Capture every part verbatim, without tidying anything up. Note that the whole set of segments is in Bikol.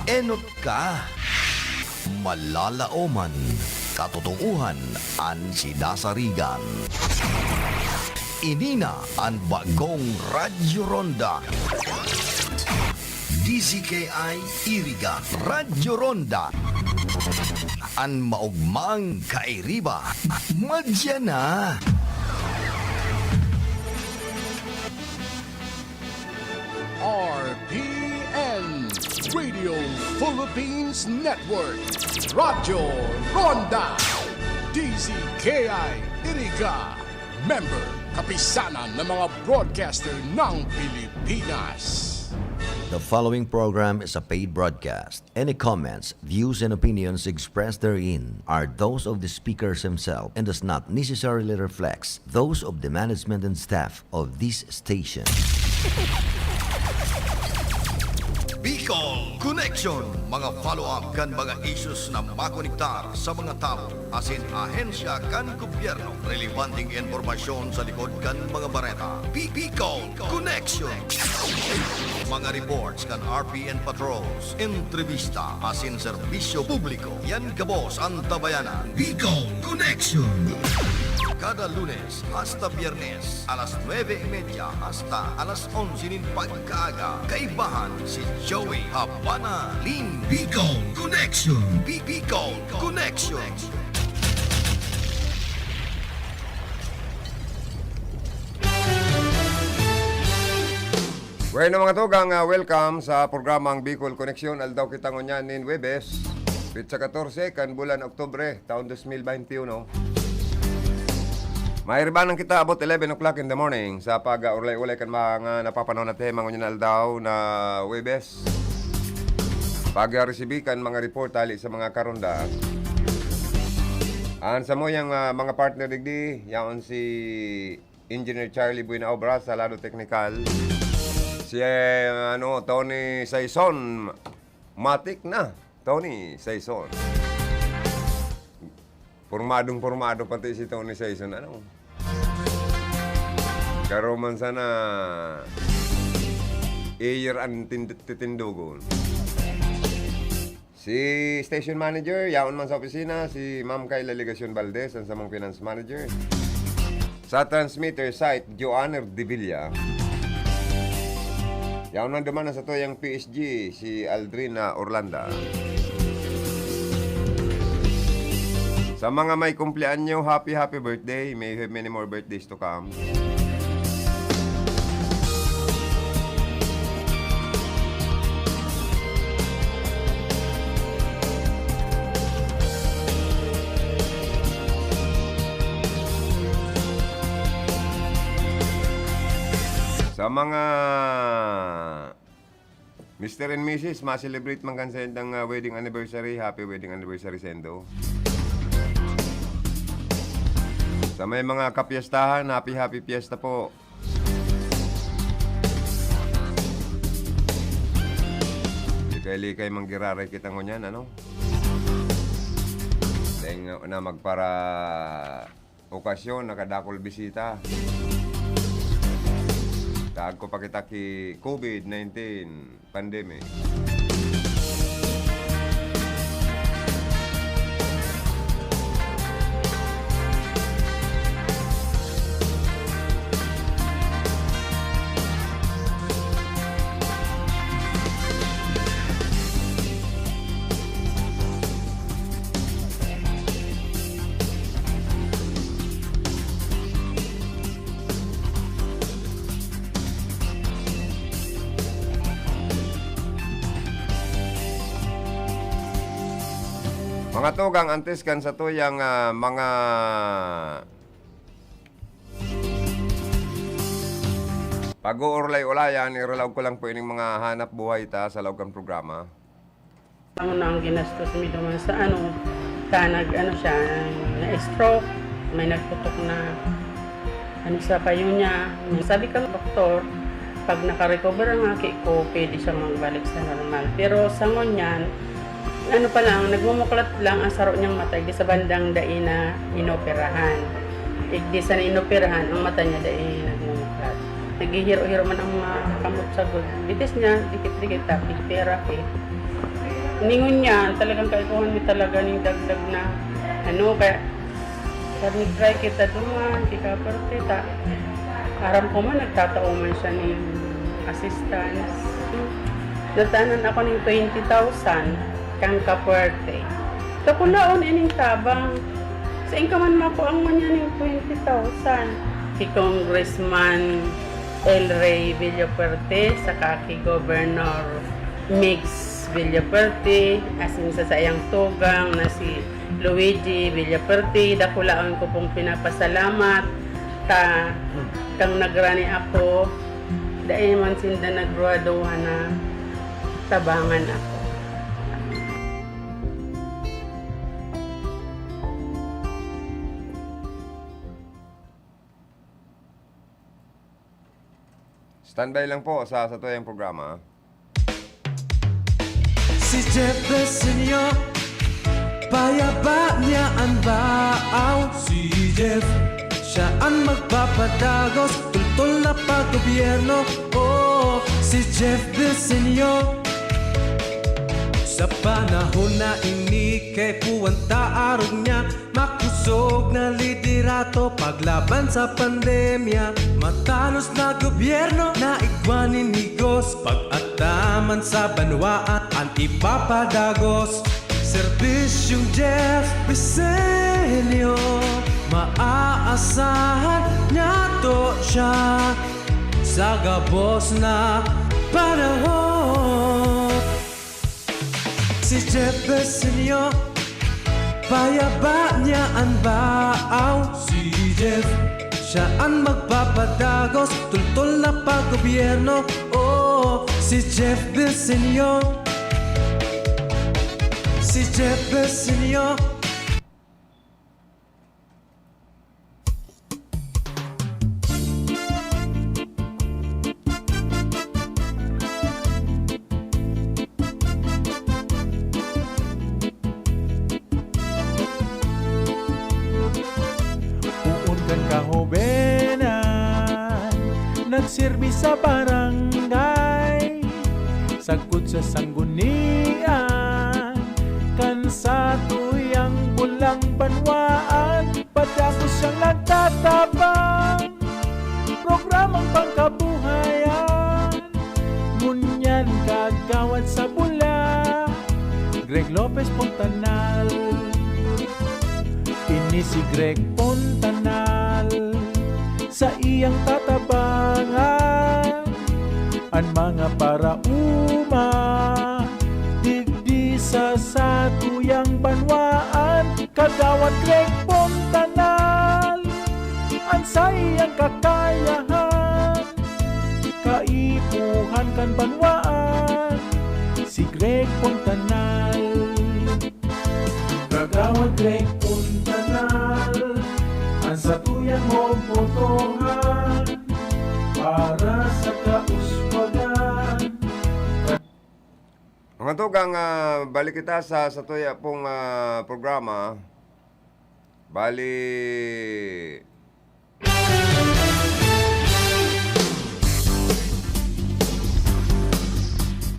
Enot ka. Malalaoman, katotoohan an sinasarigan. Ini na an bagong Radyo Ronda. D Z K I Iriga, Radyo Ronda. An maogmang kairiba, madya na. R P N, Radio Philippines Network, Radyo Ronda, D Z K I Iriga, member, kapisanan ng mga broadcaster ng Pilipinas. The following program is a paid broadcast. Any comments, views, and opinions expressed therein are those of the speakers himself and does not necessarily reflect those of the management and staff of this station. Bicol Connection, mga follow-up kan mga issues na makonektar sa mga tawo asin ahensya kan gobyerno. Relebanteng impormasyon sa likod kan mga bareta. Bi-, Bicol Connection. Mga reports kan R P N patrols, entrevista asin serbisyo publiko. Yan gabos an tabayanan. Bicol Connection. Kada Lunes hasta Biyernes, alas nuebe y media hasta alas onse nin pagkaaga, kaibahan si Joey Habana Lin. Bicol Connection. Bi-, Bicol Connection. Bueno, mga tugang, ah, welcome sa programang Bicol Connection. Aldaw kita ngunyan nin Huwebes, petsa katorse kan bulan Oktubre, taon dos mil bente uno. Mairibanan kita about eleven o'clock in the morning sa pag-urlay-ulay kan mga napapanahon na tema ngunyan na aldaw na Huwebes. Pag-resibi kan mga report hali sa mga karonda. An samuyang, ah, mga partner digdi, yaon si Engineer Charlie Buenaobra sa lado teknikal. Si, eh, ano, Tony Saison. Matik na, Tony Saison. Pormadong pormado pati si Tony Saison, ano? Garo man sana, iyer an tind-, titindogon. Si station manager, yaon man sa opisina, si Ma'am Kayla Legacion Valdez, an samong finance manager. Sa transmitter site, Joanner Devilla. Yaon man duman an satuyang P S G, si Aldrina Orlanda. Sa mga may kumpleanyo, happy, happy birthday. May you have many more birthdays to come. Sa mga Mister and Missus, ma-celebrate man kan sa indang, ah, wedding anniversary, happy wedding anniversary sa indo. Sa may mga kapiestahan, happy, happy fiesta po. Likay-likay man giraray kita ngunyan, ano? Dahil nga na magpara- okasyon, nakadakul bisita. Taag ko pa kita ki covid nineteen pandemic. Mga tugang, antes kan satuyang, ah, mga pag-uurlay-ulayan, iralaog ko lang po ining mga hanap buhay ta sa laog kan programa. Ang unang ginastos mi duman sa ano, ta nag-ano siya, na-stroke, may nagputok na ano sa payo niya. Sabi kan doktor, pag nakarecover ang aki ko, pwede siyang magbalik sa normal. Pero sa ngunyan, ano pa lang, nagmumuklat lang ang saro niyang mata, igdi sa bandang dai na inoperahan. Igdi sa na inoperahan, ang mata niya dai nagmumuklat. Naghihiro-hiro man ang mga kamot sa gud. Bitis niya, dikit-dikit, tapi therapy. Ningon niya, talagang kaipuhan mi talaga ning dagdag na, ano, kaya, kaya nag-try kita duman, ki Ka Perte, ta, aram ko man, nagtatao man siya ning assistance. Natanan ako ning twenty thousand, kan Ka Perte. Dakulaon ining tabang. Sain ka man makuang man yan ning twenty thousand? Ki Congressman El Rey Villafuerte, saka ki Governor Migs Villafuerte, asin sa saiyang tugang na si Luigi Villafuerte, dakulaon ko pong pinapasalamat ta kang nagrani ako, dai man sinda nagruhaduha na tabangan ako. Standby lang po sa satuyang programa. Si Jeff Besenior, payaba niya an baaw. Si Jeff, siya an magpapadagos, tultol na paggobyerno. Oh, si Jeff Besenior. Sa panahon na ini, kaipuhan ta arog niya, makosog na liderato paglaban sa pandemya. Matanos na gobyerno na igwa nin higos, pag-ataman sa banwaan an ipapadagos. Serbisyong Jeff Besenior, maaasahan niyato siya sa gabos na panahon. Si Jeff Besenior, payaba niya an baaw. Si Jeff, siya an magpapadagos, tultol na paggobyerno. Oh, si Jeff Besenior. Si Jeff Besenior. Poon kan kahobenan, nagserbi sa barangay, sagkod sa sanggunian, kan satuyang bulang banwaan, padagos siyang nagtatabang. Programang pangkabuhayan, ngunyan kagawad sa bula, Greg Lopez Fontanal. Ini si Greg Fontanal, saiyang tatabangan an mga paraoma digdi sa satuyang banwaan. Kagawad Greg Fontanal, an saiyang kakayahan, kaipuhan kan banwaan, si Greg Fontanal. Kagawad Greg Fontanal, an satuyang mobotohan para sa kauswagan. Mga tugang, ah, balik kita sa, sa tuya pong, ah, programa. Bali,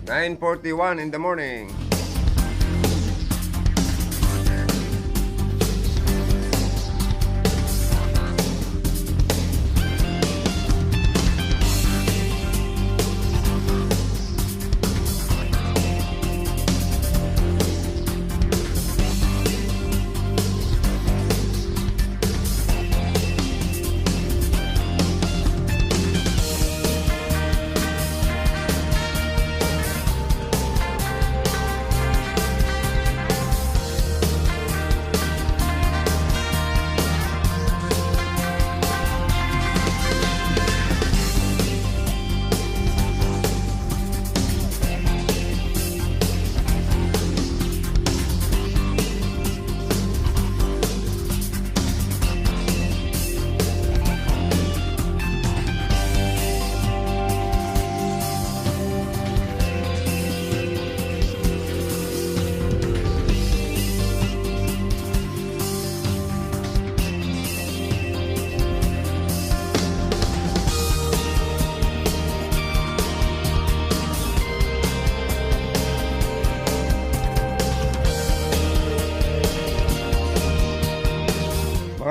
nine forty-one in the morning.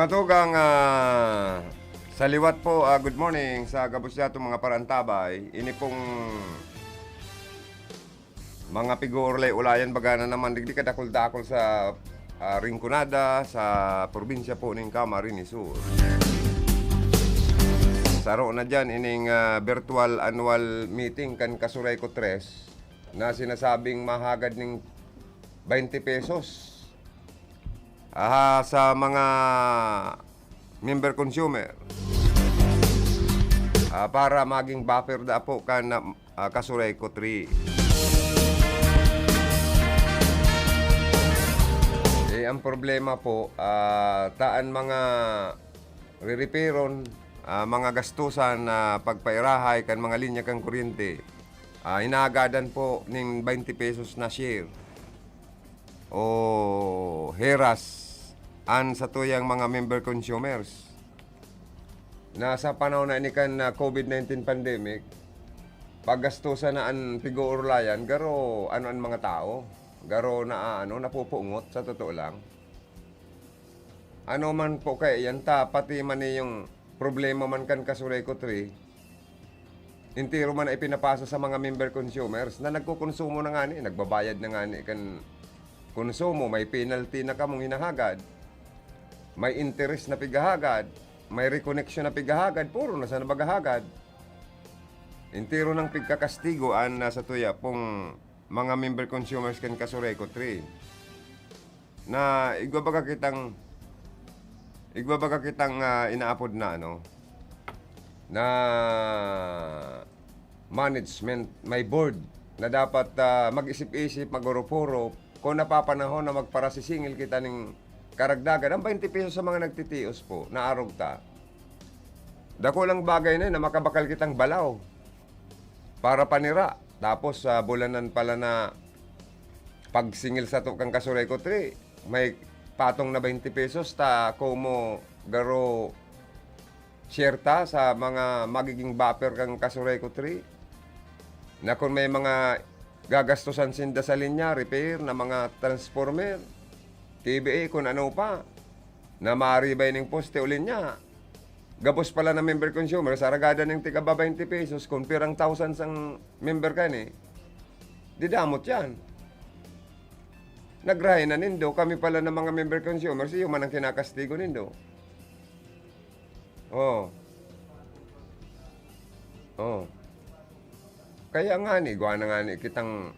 Mga tugang, ah, sa liwat po, ah, good morning sa gabos niyatong mga paraantabay. Ini pong mga pig-uurlay-ulayan baga na naman digdi kadakul-dakul sa, ah, Rinconada, sa probinsya po ning Camarines Sur. Saro na diyan ining, ah, virtual annual meeting kan Kasureco Tres na sinasabing mahagad ning twenty pesos, ah, sa mga member consumer, ah, para maging buffer da po kan, ah, Kasureco Three. Eh, ang problema po, ah, taan mga riripiron, ah, mga gastusan na pagpairahay kan mga linya kan kuryente, ah, inagadan po nin twenty pesos na share o heras an satuyang mga member consumers. Na sa panahon na ini kan, ah, covid nineteen pandemic, paggastusan na an pig-uurlayan, garo ano an mga tao, garo na, ano, napupungot sa totoo lang. Ano man po kaya yan ta, pati man yung problema man kan Kasureco Three, entero man na ipinapasa sa mga member consumers na nagkokonsumo na ngani, nagbabayad na ngani kan konsumo, may penalty na kamong hinahagad, may interest na pighahagad, may reconnection na pighahagad, puro na sana maghahagad. Entero nang pigkakastigo an nasa tuya pong mga member consumers kan Kasureco Three. Na igwa baga kitang, igwa baga kitang, ah, inaapod na ano, na management, may board na dapat, ah, mag-isip-isip, mag-urop-urop kung napapanahon na magparasisingil kita ning karagdagan. Ang twenty pesos sa mga nagtitios po, naarog ta. Dakulang bagay na yun na makabakal kitang balaw para panira. Tapos, sa bulanan pala na pagsingil sato kan Kasureco Three, may patong na twenty pesos ta komo garo share ta sa mga magiging buffer kan Kasureco Three, na kun may mga gagastusan sinda sa linya, repair na mga transformer, T V A, kun ano pa, na maaribay ning poste o linya. Gabos pala na member consumer, sa aragada ning tigaba twenty pesos, kun pirang thousands ang member kani, didamot yan. Nagrahay na nindo, kami pala na mga member consumers, iyo man ang kinakastigo nindo. Oh. Oh. Kaya ngani, igwa na ngani kitang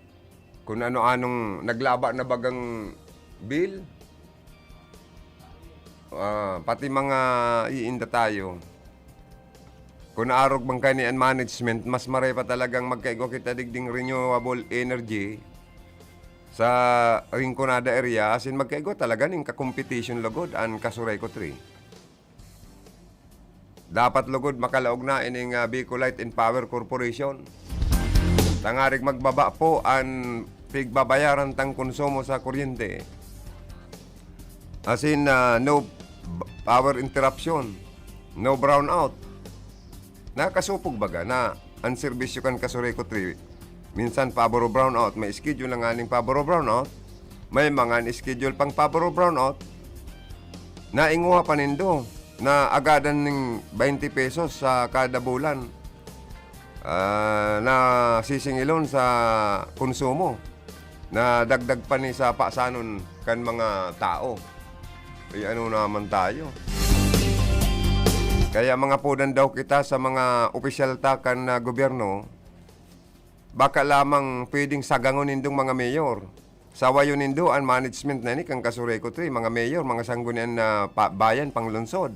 kun ano-anong naglaba na bagang bill. Ah, pati mga iinda tayo. Kun naarog man kani an management, mas maray pa talagang magkaigwa kita digding renewable energy sa Rinconada area, asin magkaigwa talaga ning ka-competition lugod an Kasureco Three. Dapat lugod makalaog na ining, ah, Bicol Light and Power Corporation. Tangarig magbaba po an pigbabayaran tang konsumo sa kuryente. As in, ah, no b-, power interruption, no brownout. Nakasupog baga na an serbisyo kan Kasureco Three, minsan pabor o brownout, may schedule na nganing pabor o brownout, may mga schedule pang pabor o brownout, nainguha pa nindo na agadan ning twenty pesos sa kada bulan, ah, na sisingilon sa konsumo, na dagdag pa ni sa pasanon kan mga tao. Ay, ano naman tayo? Kaya mga pudan daw kita sa mga opisyal ta kan, ah, gobyerno, baka lamang pwedeng sagangon nindong mga mayor. Sawayon nindo an management na ini kan Kasureco Three, mga mayor, mga sanggunian na pa-, bayan, panglungsod.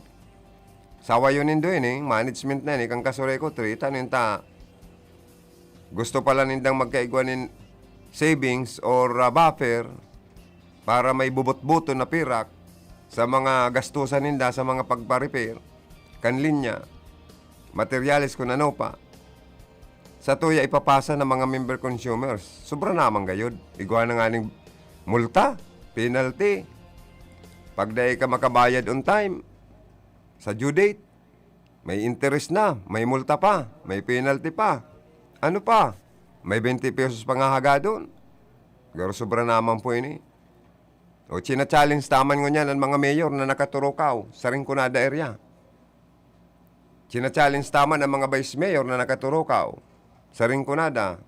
Sawayon nindo ini, management na ini kan Kasureco Three, tanin ta gusto pala nindang magkaigwa nin savings or, ah, buffer para may bubot-buton na pirak sa mga gastusan ninda sa mga pagpa-repair kan linya, materyales, kun ano pa. Sa tuya ipapasa ng mga member consumers. Sobra naman gayod. Igwa na nganing multa, penalty. Pag dai ka makabayad on time, sa due date, may interest na, may multa pa, may penalty pa. Ano pa? May twenty pesos pa nga hagadon. Pero sobra naman po ini. O, china-challenge ta man ngunyan an mga mayor na nakaturukaw sa Rinconada area. China-challenge ta man an mga vice mayor na nakaturukaw sa Rinconada.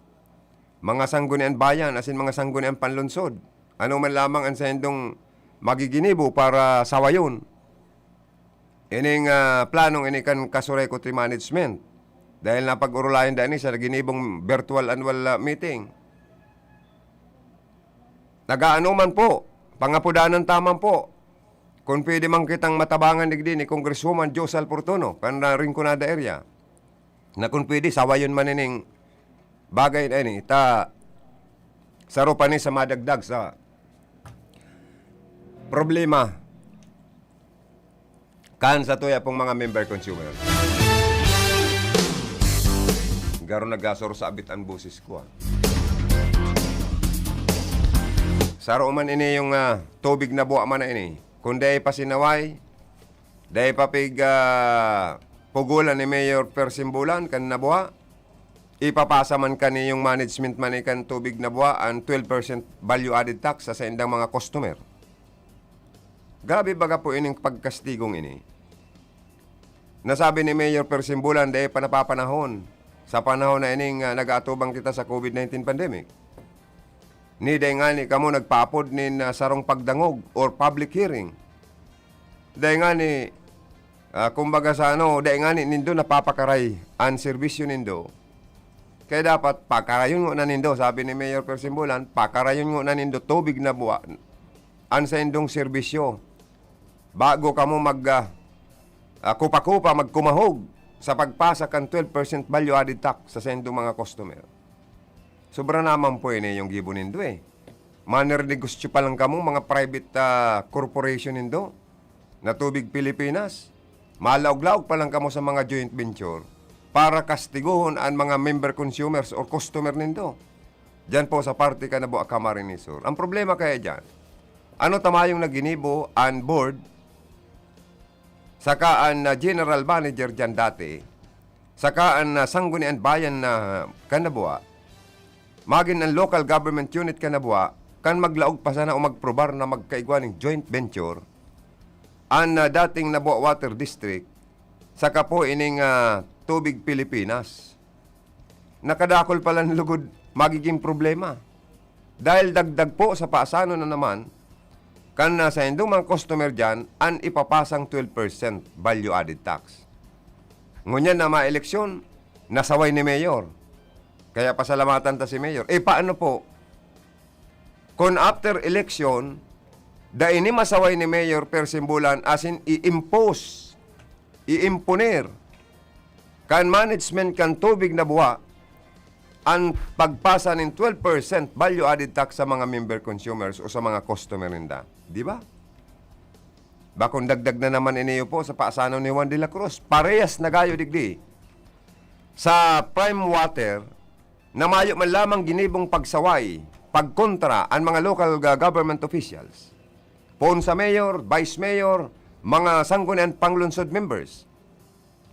Mga sangguniang bayan, asin mga sangguniang panlungsod. Ano man lamang an saindong magiginibo para sawayon ining, ah, planong ini kan Casureco Tree Management. Dahil napag-orolayan daa ini sa ginibong virtual annual, ah, meeting. Nagaano man po, pangapudanan ta man po, kun pwede man kitang matabangan digdi ni Congresswoman Josa Alfortuno, kan, ah, Rinconada area, na kun pwede, sawayon man ining bagay na ini, ta saro pa ni sa madagdag sa problema kan satuya pong mga member consumer. Garo nagkasoro sa abit an boses ko, ah. Saro man ini yung, ah, tubig na buwa man na ini. Kung dai pa sinaway, dai pa pig, ah, pugulan ni Mayor Per Simbulan kan nabuwa, ipapasa man kani yung management man kan tubig na buwa an twelve percent value added tax sa saindang mga customer. Grabe baga po ining pagkastigong ini. Nasabi ni Mayor Per Simbulan, dai pa napapanahon sa panahon na ining, ah, nag-aatubang kita sa COVID nineteen pandemic. Ni dai ngani kamo nagpaapod nin, ah, sarong pagdangog or public hearing. Dai ngani, ah, kumbaga sa ano, dai ngani nindo napapakaray an serbisyo nindo. Kaya dapat pakarayon ngona nindo, sabi ni Mayor Per Simbulan, pakarayon ngona nindo tubig na buwa an saindong serbisyo bago kamo mag, ah, ah, kupa-kupa, magkumahog sa pagpasa kan twelve percent value added tax sa saindong mga customer. Sobra naman po ini yung gibo nindo, eh. Maninegosyo pa lang kamo, mga private, ah, corporation nindo, na Tubig Pilipinas. Malaog-laog pa lang kamo sa mga joint venture para kastigohon an mga member consumers or customer nindo. Diyan po sa parte kan nabuwa, Camarines Sur. Ang problema kaya diyan, ano ta mayong naginibo an board saka an, ah, general manager diyan dati, saka an, ah, sanggunian bayan na kan nabuwa, magin an local government unit kan nabuwa, kan maglaog pa sana o magprobar na magkaigwa ning joint venture, an, ah, dating nabuwa Water District, saka po ining, ah, Tubig Pilipinas. Nakadakol pala lugod magiging problema. Dahil dagdag po sa pasanon na naman, kan, ah, saindong mga customer diyan, an ipapasang twelve percent value added tax. Ngunyan na maeleksyon, nasaway ni Mayor. Kaya pasalamatan ta si Mayor. Eh, paano po? Kung after election, dai ni masaway ni Mayor Per Simbulan, asin i-impose, i-imponer kan management kan Tubig na Buwa an pagpasa nin twelve percent value added tax sa mga member consumers o sa mga customer ninda. Di ba? Bakong dagdag na naman ini po sa pasanon ni Juan de la Cruz. Parehas na gayo digdi sa Prime Water na mayo man lamang ginibong pagsaway, pagkontra an mga local ga-, government officials. Poon sa mayor, vice mayor, mga sanggunian panglungsod members.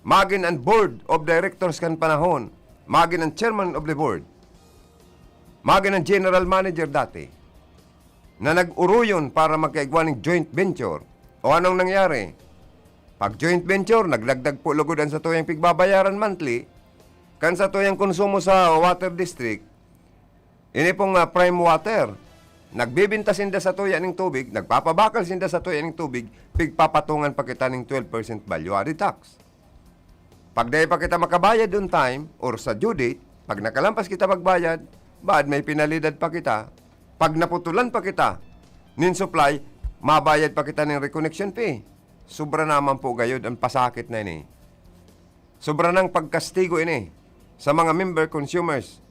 Magin an board of directors kan panahon, magin an chairman of the board, magin an general manager dati, na nag-uruyon para magkaigwa ning joint venture. O anong nangyari? Pag joint venture, nagdagdag po lugod an satuyang pigbabayaran monthly, kan satuyang konsumo sa water district, ini pong, ah, Prime Water, nagbibinta sinda satuya ning tubig, nagpapabakal sinda satuya ning tubig, pigpapatungan pa kita ning twelve percent value added tax. Pag dai pa kita makabayad on time or sa due date, pag nakalampas kita magbayad, baad may penalidad pa kita. Pag naputulan pa kita nin supply, mabayad pa kita nin reconnection fee. Sobra naman po gayod ang pasakit na ini. Sobra nang pagkastigo ini sa mga member consumers,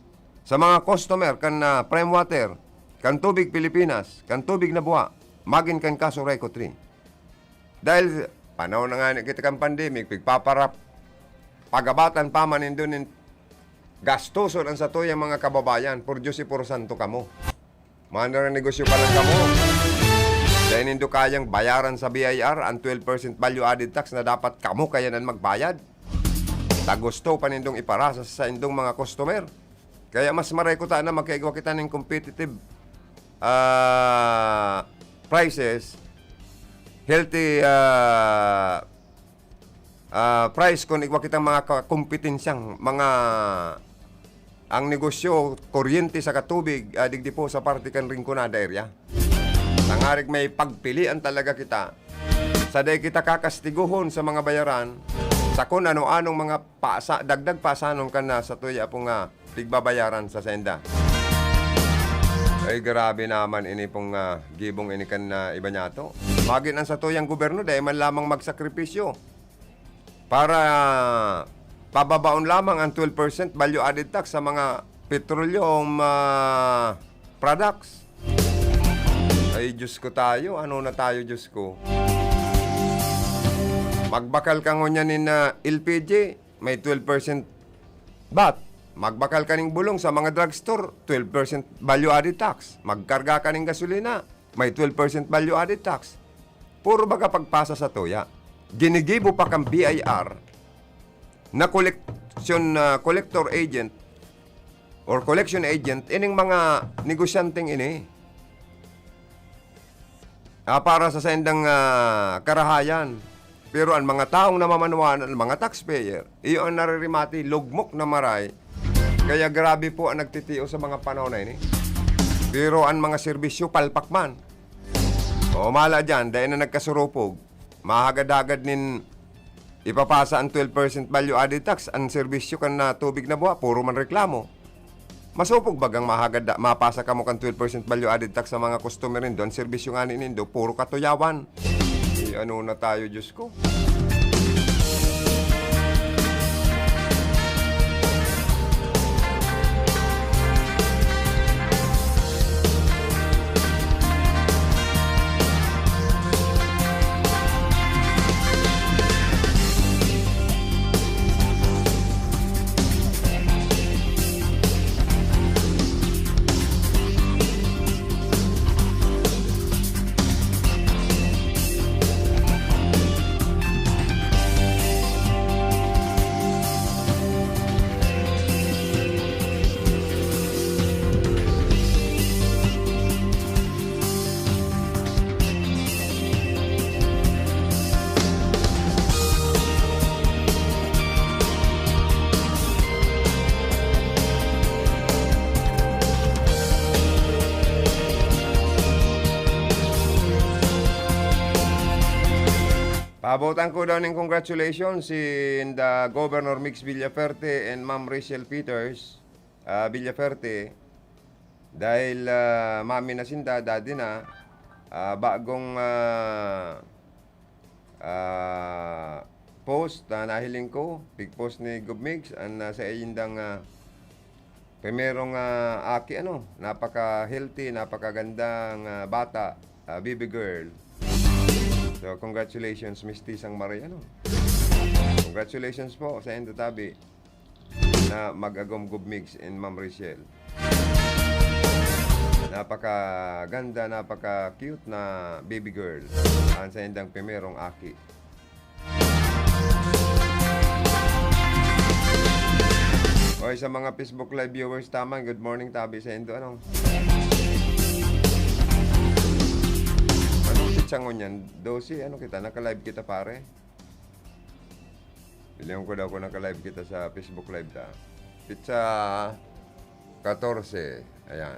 sa mga customer kan, ah, Prime Water, kan Tubig Pilipinas, kan Tubig na Buwa, magin kan Casureco Three. Dahil panahon na ngani kita kan pandemic, pigpaparap, pagabatan pa man nindo nin gastoson an satuyang mga kababayan, por Diyos y por santo kamo. Mga nagnegosyo pa lang kamo. Dai nindo kayang bayaran sa B I R an twelve percent value added tax na dapat kamo kaya nan magbayad. Ta gusto pa nindong iparasa sa indong mga customer. Kaya mas maray kuta na magkaigwa kita ning competitive, ah, prices, healthy, ah, ah, price kun igwa kitang mga ka-, kompetensyang mga ang negosyo, kuryente saka tubig, ah, digdi po sa parte kan Rinconada area. Tangarig may pagpilian talaga kita. Sa dai kita kakastigohon sa mga bayaran, sa kun ano-anong mga pasa-, dagdag pasanon kan na sa tuya po nga pigbabayaran sa senda. Ay, grabe naman ini pong, ah, gibong ini kan, ah, iba niyato. Magin ang satuyang gobyerno, dai man lamang magsakripisyo para pababaon lamang ang twelve percent value added tax sa mga petroleum, ah, products. Ay, Diyos ko tayo, ano na tayo, Diyos ko? Magbakal ka ngunyan nin, ah, L P G, may twelve percent vat. Magbakal ka ning bulong sa mga drugstore, twelve percent value added tax. Magkarga ka ning gasolina, may twelve percent value added tax. Puro baga pagpasa sa tuya. Ginigibo pa kang B I R na collection, ah, collector agent or collection agent ining mga negosyanteng ini. Ah, para sa saindang, ah, karahayan. Pero an mga taong namamanwahan, an mga taxpayer, iyo an naririmati, lugmok na maray. Kaya grabe po ang nagtitios sa mga panahon na ini. Pero an mga serbisyo, palpak man. O, mala diyan, dai na nagkasurupog. Mahagad-hagad nin ipapasa an twelve percent value added tax, an serbisyo kan na tubig na buha, puro man reklamo. Masopog bagang mahagad da, mapasa kamo kan twelve percent value added tax sa mga customer nindo, an serbisyo ngani nindo, puro katuyawan. Eh, ano na tayo, Diyos ko? Paabotan ko daw ning congratulations si the Governor Mix Villaferte and Ma'am Rachel Peters, ah, Villaferte, dahil, ah, mami na sinda, daddy na, ah, bagong, ah, ah, post na nahiling ko, pig-post ni Gov Mix, an, ah, saindang, ah, primerong, ah, aki, ano, napaka-healthy, napakagandang, ah, bata, ah, baby girl. So, congratulations, Miss Tisang Maray, ano. Congratulations po sa indo tabi na mag-agom Gov Mix and Ma'am Rachel. Napakaganda, napaka-cute na baby girl. Ang sa indang primerong aki. Oy, sa mga Facebook Live viewers, taman, good morning, tabi sa indo, ano? Anong pitsa ngunyan? Dose, ano kita? Naka-live kita, pare? Bilihan ko daw kung naka-live kita sa Facebook Live ta. Pitsa katorse. Ayan.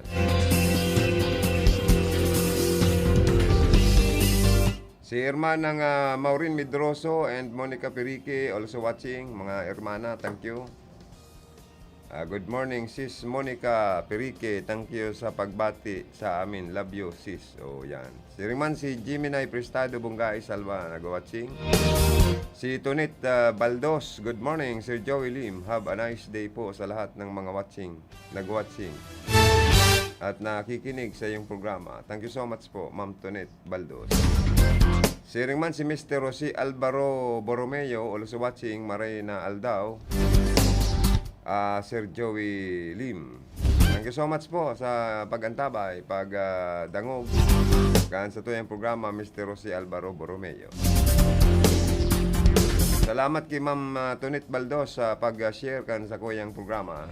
Si Hermanang, ah, Maureen Medroso and Monica Perique also watching. Mga hermana, thank you. Ah, good morning, Sis Monica Perique. Thank you sa pagbati sa amin. Love you, sis. Oh, yan. Siring man si Jimmy Nay Prestado Bunggai Salva, nagwa-watching. Si Tonet, ah, Baldos, good morning, Sir Joey Lim. Have a nice day po sa lahat ng mga watching, nag-watching at nakikinig sa iyong programa. Thank you so much po, Ma'am Tonet Baldos. Siring man si Mister Jose Alvaro Borromeo, also watching, maray na aldaw, ah, Sir Joey Lim. Thank you so much po sa pag-antabay, pag, ah, dangog kan sa tuyang programa, Mister Jose Alvaro Borromeo. Salamat kay Ma'am, ah, Tonet Baldos sa pag, ah, share kan sa kuyang programa.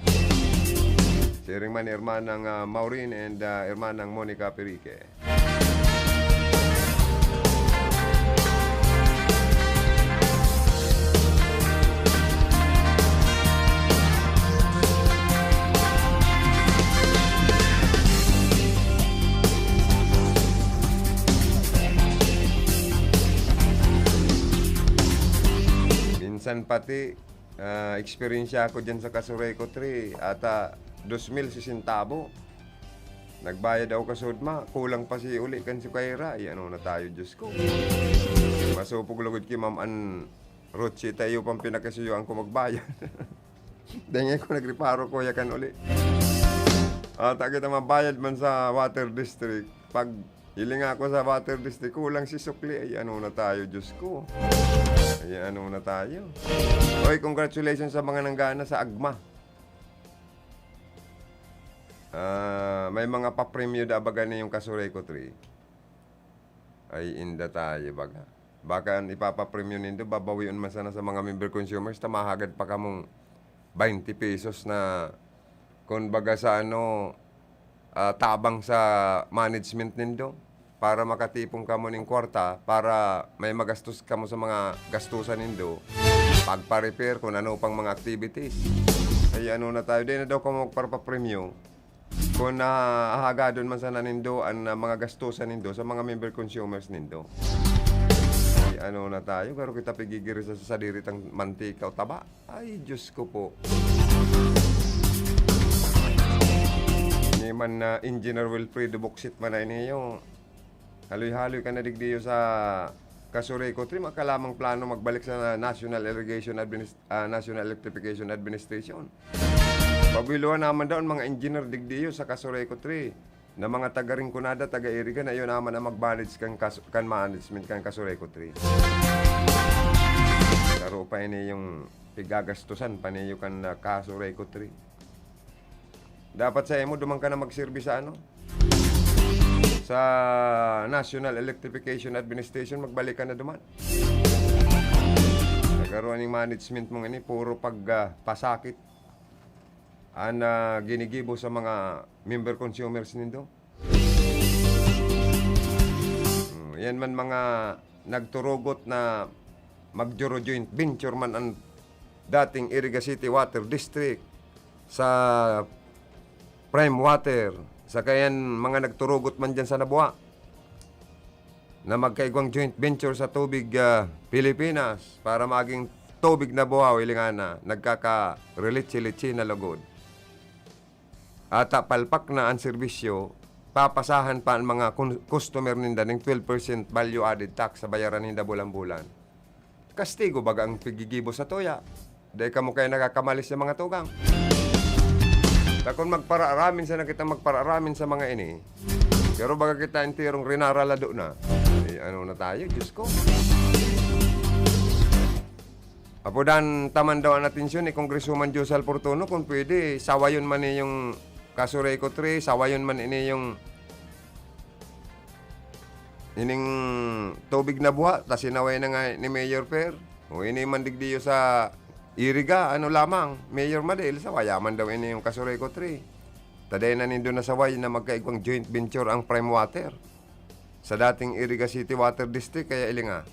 Siring man ni Hermanang, ah, Maureen and, ah, Hermanang Monica Perique. San pati, ah, eksperyensya ko dyan sa Casureco three, ata dos mil sesenta bo. Nagbayad ako kasudma, kulang pa si uli kan sukaira. Ay, ano na tayo, Diyos ko. Masupog lugod ki Ma'am Ann Roche, tayo pang pinakasuyoan ko magbayad. Dengay ko nagreparo, kuya, kan uli. Ata kita mabayad man sa water district. Pag hiling ako sa water district, kulang si sukli. Ay, ano na tayo, Diyos ko. Ay, ano na tayo. Oy, congratulations sa mga nanggana sa AGMA. Ah, may mga papremyo da baga niyong Casureco three. Ay, inda tayo baga. Baka an ipapapremyo nindo, babawion man sana sa mga member consumers, ta mahagad pa kamong twenty pesos na, kun baga sa ano, ah, tabang sa management nindo, para makatipon kamo ning kwarta, para may magastos kamo sa mga gastusan nindo, pagpa-repair, kun ano pang mga activities. Ay, ano na tayo, di na daw kamo magpapapremyo. Kun nahahagadon man sana nindo an, ah, mga gastusan nindo sa mga member consumers nindo. Ay, ano na tayo, garo kita pigigirisa sa sadiri tang mantika o taba. Ay, Diyos ko po. Ni man na Engineer Wilfredo Boksit man na iniyo. Haloy-haloy ka na digdiyo sa Casureco three, makalamang plano magbalik sa National Irrigation Adminis-, ah, National Electrification Administration. Pabuelohan naman daw an mga engineer digdiyo sa Casureco three na mga taga Rinconada, taga Iriga, na iyo naman ang mag-manage kan kas-, kan management kan Casureco three. Laro pa ini yung pigagastusan pa niyo kan, ah, Casureco three. Dapat sa imo, duman ka na magserbi sa ano? Sa National Electrification Administration, magbalik ka na duman. Nagkaroon yung management mong ini, puro pag, ah, pasakit an, ah, ginigibo sa mga member consumers nindo. Mm, yan man mga nagturugot na magjuro joint venture man ang dating Iriga City Water District sa Prime Water, saka yan mga nagturugot man dyan sa Nabua na magkaigwang joint venture sa tubig, ah, Pilipinas para maging tubig na buhaw, hilingan na, nagkaka-relitsi-litsi na lugod. Ata palpak na an serbisyo, papasahan pa an mga kun-, customer ninda ning twelve percent value added tax sa bayaran ninda bulan-bulan. Kastigo baga ang pigigibo sa tuya. Dai kamo kaya nakakamalis sa mga tugang. Ta kun magparaaramin sana kita, magparaaramin sa mga ini, pero baga kita enterong rinaralado na. Eh, ano na tayo, Diyos ko? Apo dan taman daw an atensyon ni Congresswoman Josal Fortuno, kung pwede, sawayon man ni yung Casureco three, sawayon man ini yung ining tubig na buha, ta sinaway na nga ni Mayor Per. O ini man digdiyo sa Iriga, ano lamang, Mayor Madel, sawaya man daw ini yung Casureco three. Ta dai na nindo nasaway na magkaigwang joint venture ang Prime Water sa dating Iriga City Water District, kaya ilinga.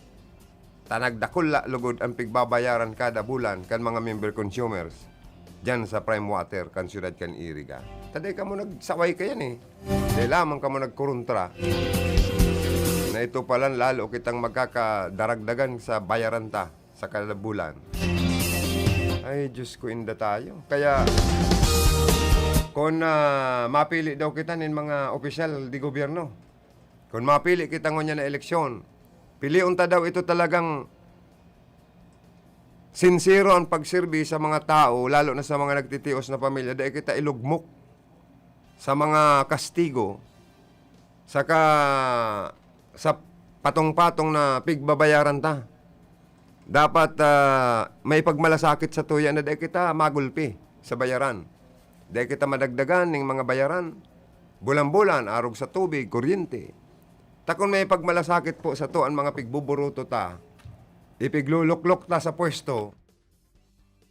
Ta nagdakula lugod an pigbabayaran kada bulan kan mga member consumers diyan sa Prime Water kan siyudad kan Iriga. Ta dai kamo nagsaway kayan eh. Dai lamang kamo nagkuruntra na ito palan lalo kitang magkakadaragdagan sa bayaran ta sa kada bulan. Ay, Diyos ko, inda tayo. Kaya, kun, ah, mapili daw kita nin mga opisyal di gobyerno, kun mapili kita ngunyan na eleksyon, pilion ta daw ito talagang sinsero ang pagserbi sa mga tao, lalo na sa mga nagtitios na pamilya. Dai kita ilugmok sa mga kastigo, saka sa patong-patong na pigbabayaran ta. Dapat, ah, may pagmalasakit sa tuya na dai kita magulpi sa bayaran. Dai kita madagdagan ning mga bayaran. Bulan-bulan, arog sa tubig, kuryente. Ta kun may pagmalasakit po sa to an mga pigbuburuto ta, ipigluluklok ta sa pwesto,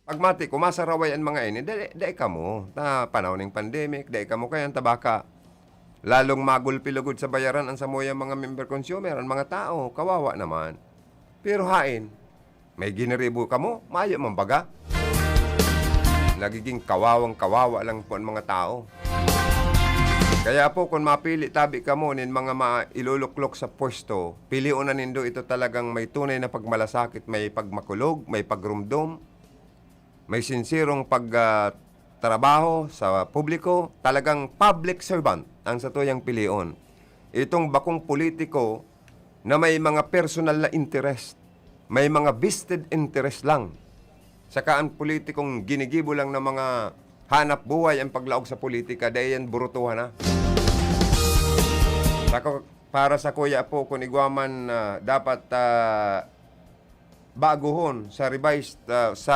pagmati ko, masaraway an mga ini, dai, dai kamo. Ta panahon ning pandemic, dai kamo kayan, ta baka lalong magulpi lugod sa bayaran an samuyang mga member consumer, an mga tao, kawawa naman. Pero haen, may giniribo kamo, mayo man baga. Nagiging kawawang kawawa lang po ang mga tao. Kaya po, kun mapili tabi kamo nin mga mailuluklok sa pwesto, pilion na nindo ito talagang may tunay na pagmalasakit, may pagmakulog, may pagrumdom, may sinserong pag, ah, trabaho sa publiko, talagang public servant ang satuyang pilion. Itong bakong politiko na may mga personal na interest, may mga vested interest lang. Saka ang politikong ginigibo lang ng mga hanap buhay ang paglaog sa politika, dai yan burutuhan na. Saka para sa kuya po, kung igwa man, ah, dapat, ah, baguhon sa revised, ah, sa,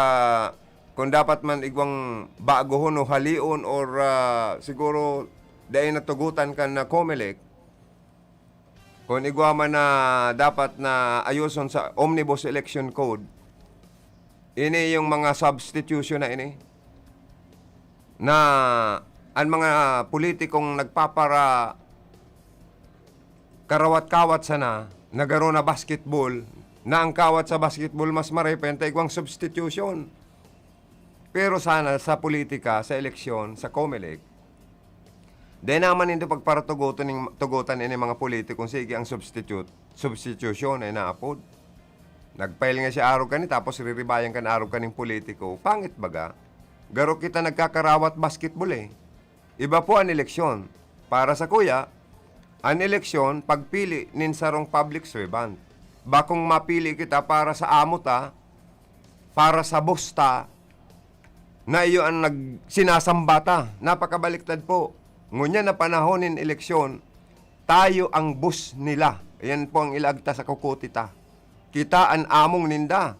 kung dapat man igwang baguhon o halion or, ah, siguro dai natugutan kan na Comelec, kung igwa man na dapat na ayuson sa Omnibus Election Code, ini yung mga substitution na ini, na an mga politikong nagpapara-, karawat-kawat sana, na garo na basketball, na ang kawat sa basketball mas maray pa yan ta igwang substitution. Pero sana sa politika, sa eleksyon, sa Comelec, dai naman nindo pagparatugoton ning, tugotan ini mga politikong sige ang substitute, substitution ay naapod. Nag-file nga siya arog kani, tapos riribayan kan arog kaning politiko. Pangit baga? Garo kita nagkakarawat basketball eh. Iba po an eleksyon. Para sa kuya, an eleksyon, pagpili nin sarong public servant. Bakong mapili kita para sa amo ta, para sa boss ta, na iyo an nag-, sinasamba ta. Napakabaliktad po. Ngunyan na panahon nin eleksyon, tayo ang boss nila. Yan po ang ilaag ta sa kukuti ta. Kita an among ninda.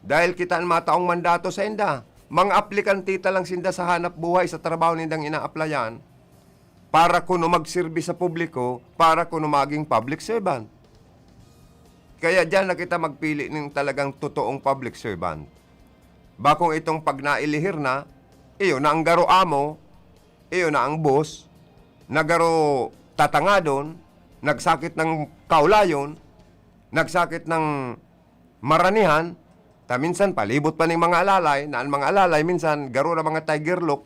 Dahil kita an mataong mandato sainda. Mga aplikante ta lang sinda sa hanap buhay, sa trabaho nindang inaaplayan, para kuno magserbi sa publiko, para kuno maging public servant. Kaya diyan na kita magpili ng talagang totoong public servant. Bakong itong pag nailihir na, iyo na ang garo amo, iyo na ang boss, na garo tatangadon, nagsakit ng kaulayon, nagsakit ng maranihan, ta minsan palibot pa ning mga alalay, na an mga alalay minsan garo na mga tiger look,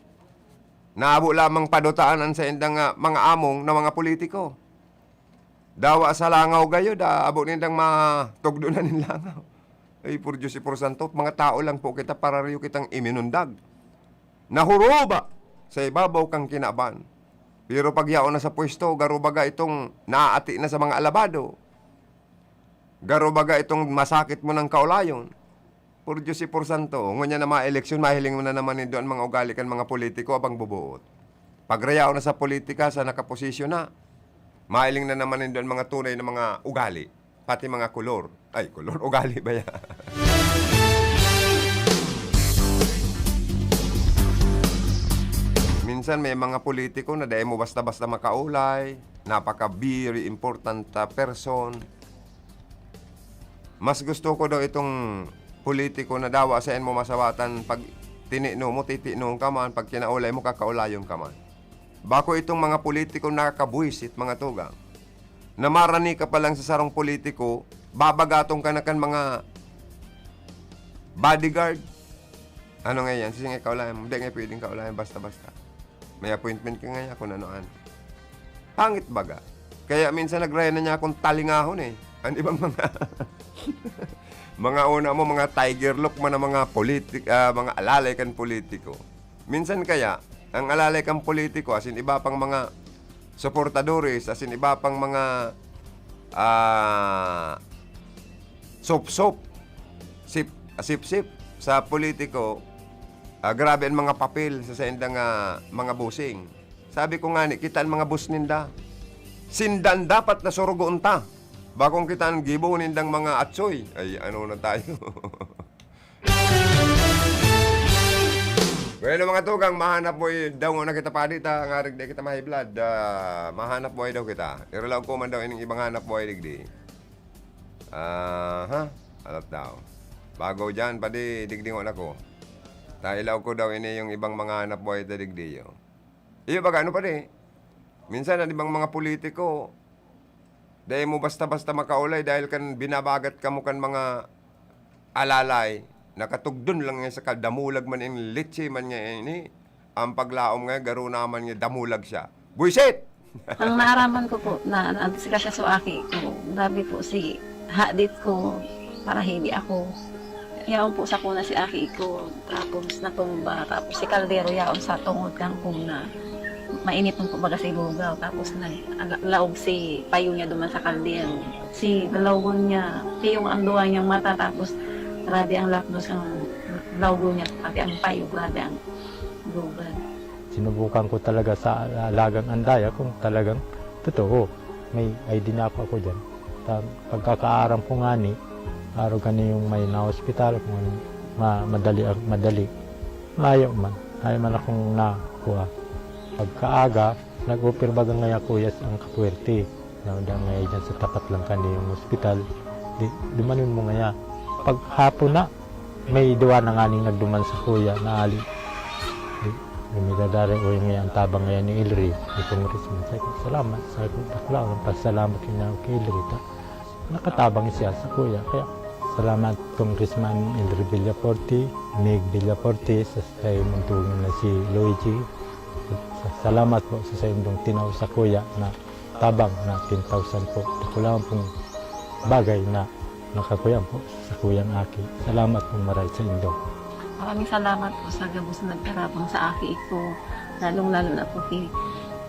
naabo lamang padutaan an saindang, ah, mga among na mga politiko. Dawa sa langaw gayod, ah, abo nindang matugdonan nin langaw. Ay, por Diyos y por Santo, mga tao lang po kita, parariyo kitang iminundag. Nahuruba sa ibabaw kan kinaban. Pero pag yaon na sa pwesto, garo baga itong naaati na sa mga alabado. Garo baga itong masakit mo ng kaulayon. Por Diyos y por Santo, ngunyan na mga eleksyon, mahiling mo na naman nindo an mga ugali kan mga politiko, abang bubuot. Pag rayaon na sa politika, sa nakaposisyon na, mahiling na naman nindo an mga tunay na mga ugali, pati mga kolor. Ay, kolor, ugali ba yan? Minsan may mga politiko na dai mo basta-basta makaulay, napaka very important, ah, person. Mas gusto ko daw itong politiko na dawa saen mo masawatan, pag tinino mo, titinoon ka man, pag kinaulay mo, kakaulayon ka man. Bako itong mga politiko nakakabuwisit, mga tugang, na marani ka pa lang sa sarong politiko, babagaton ka na kan mga bodyguard. Ano nga yan? Sige, kaulayan mo. Hindi nga pwedeng kaulayan basta-basta. May appointment ka ngayon, kung ano-ano. Pangit baga. Kaya minsan nagraya na niya akong talingahon eh. Ang ibang mga, mga una mo, mga tiger look man ang mga politik-, ah, mga alalay kan politiko. Minsan kaya, ang alalay kan politiko, asin iba pang mga suportadores, asin iba pang mga, ah, sop-sop, sip-, sip-sip sa politiko, ah, grabe ang mga papel sa saindang, ah, mga bossing. Sabi ko ngani, kita ang mga boss ninda. Sinda an dapat na surugoon ta. Bakong kita an gibo nindang mga atsoy. Ay, ano na tayo? Bueno, mga tugang, mahanap buhay daw na kita pa dita, ngarig di kita mahiblad. Ah, mahanap buhay daw kita. Iralaog ko man daw ining ibang hanap buhay digdi. Aha, alat daw. Bago dyan, padi, digdi ngon ako. Ta ilaog ko daw ini yung ibang mga hanap buhay ta digdi, yo. Iyo baga, ano pa di? Minsan, an ibang mga politiko, dai mo basta-basta makaulay dahil kan binabagat kamo kan mga alalay. Nakatugdon lang yan sa kadamulag man, yung litsi man niya ini. Ang paglaom nga, garo naman niya, damulag siya. Buisit! Ang naaraman ko po na naadisgrasya so aki ko, grabe po si hadit ko, parahibi ako. Yaon po sa kuna si aki ko, tapos natumba, tapos si kaldero yaon sa tungod kang kuna. Mainit man po baga si lugaw, tapos naglaog si payo niya duman sa kaldero. Si lawgon niya, piyong ang duwa niyang mata, tapos grabe ang lapdos ang lawgon niya, pati ang payo, grabe ang lugan. Sinubukan ko talaga sa alagang andaya kung talagang totoo. May idea na ako, ako dyan. Sa pagkakaaram ko nga ni, araw gani yung may na-hospital, kung ano, ma- madali, ang- madali. Mayo man, mayo man akong nakuha. Pagkaaga, nag-offer baga ngaya kuya ang kapuwerte. Na, na ngaya dyan sa tapat lang kani yung hospital. Di, dumanon mo ngaya. Paghapon na, may duwa na nganing nagduman sa kuya na ali. Di, di may dadari o yung ang tabang ngayon ni Elri, ni Congressman. Sabi ko, salamat. Sabi ko, bakla, ang pasalamat ko na kay Elri. Ta, nakatabang siya sa kuya. Kaya, salamat Congressman Elri Villaforte, Mig Villaforte, sa, sa imong tulong na si Luigi. Sa, salamat po sa, sa indong tinaw sa kuya na tabang na ten thousand po. Ako lang pong bagay na nakakuyan po sa kuyang aki. Salamat pong maray sa indo. Maraming salamat po sa gabos na nagtarabang sa aki ko, lalong-lalo na po kay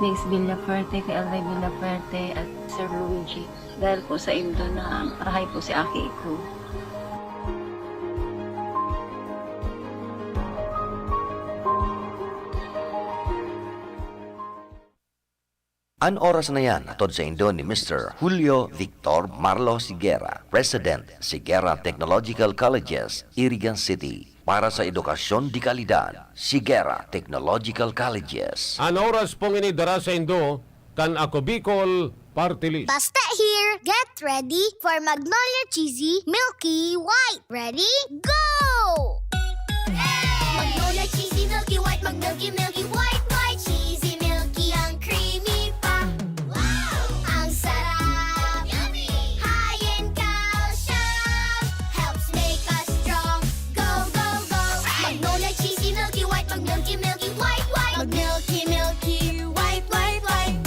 Miss Villafuerte, kay Alday Villafuerte, at Sir Luigi. Dahil po sa indo na rahay po si aki ko. An oras na yan hatod saindo ni Mister Julio Victor Marlo Sigera, President, Sigera Technological Colleges, Irigan City. Para sa edukasyon de kalidad, Sigera Technological Colleges. An oras pong ini dara saindo kan Ako Bicol Party List. Basta here, get ready for Magnolia Cheesy Milky White. Ready? Go! Magnolia Cheesy Milky White, mag-milky, milky, white, white, cheesy, milky, ang creamy pa. Wow! Ang sarap! Yummy! High in calcium! Helps make us strong. Go, go, go! Magnolia Cheesy Milky White, mag-milky, milky, white, white. Mag-milky, milky, white, white, white.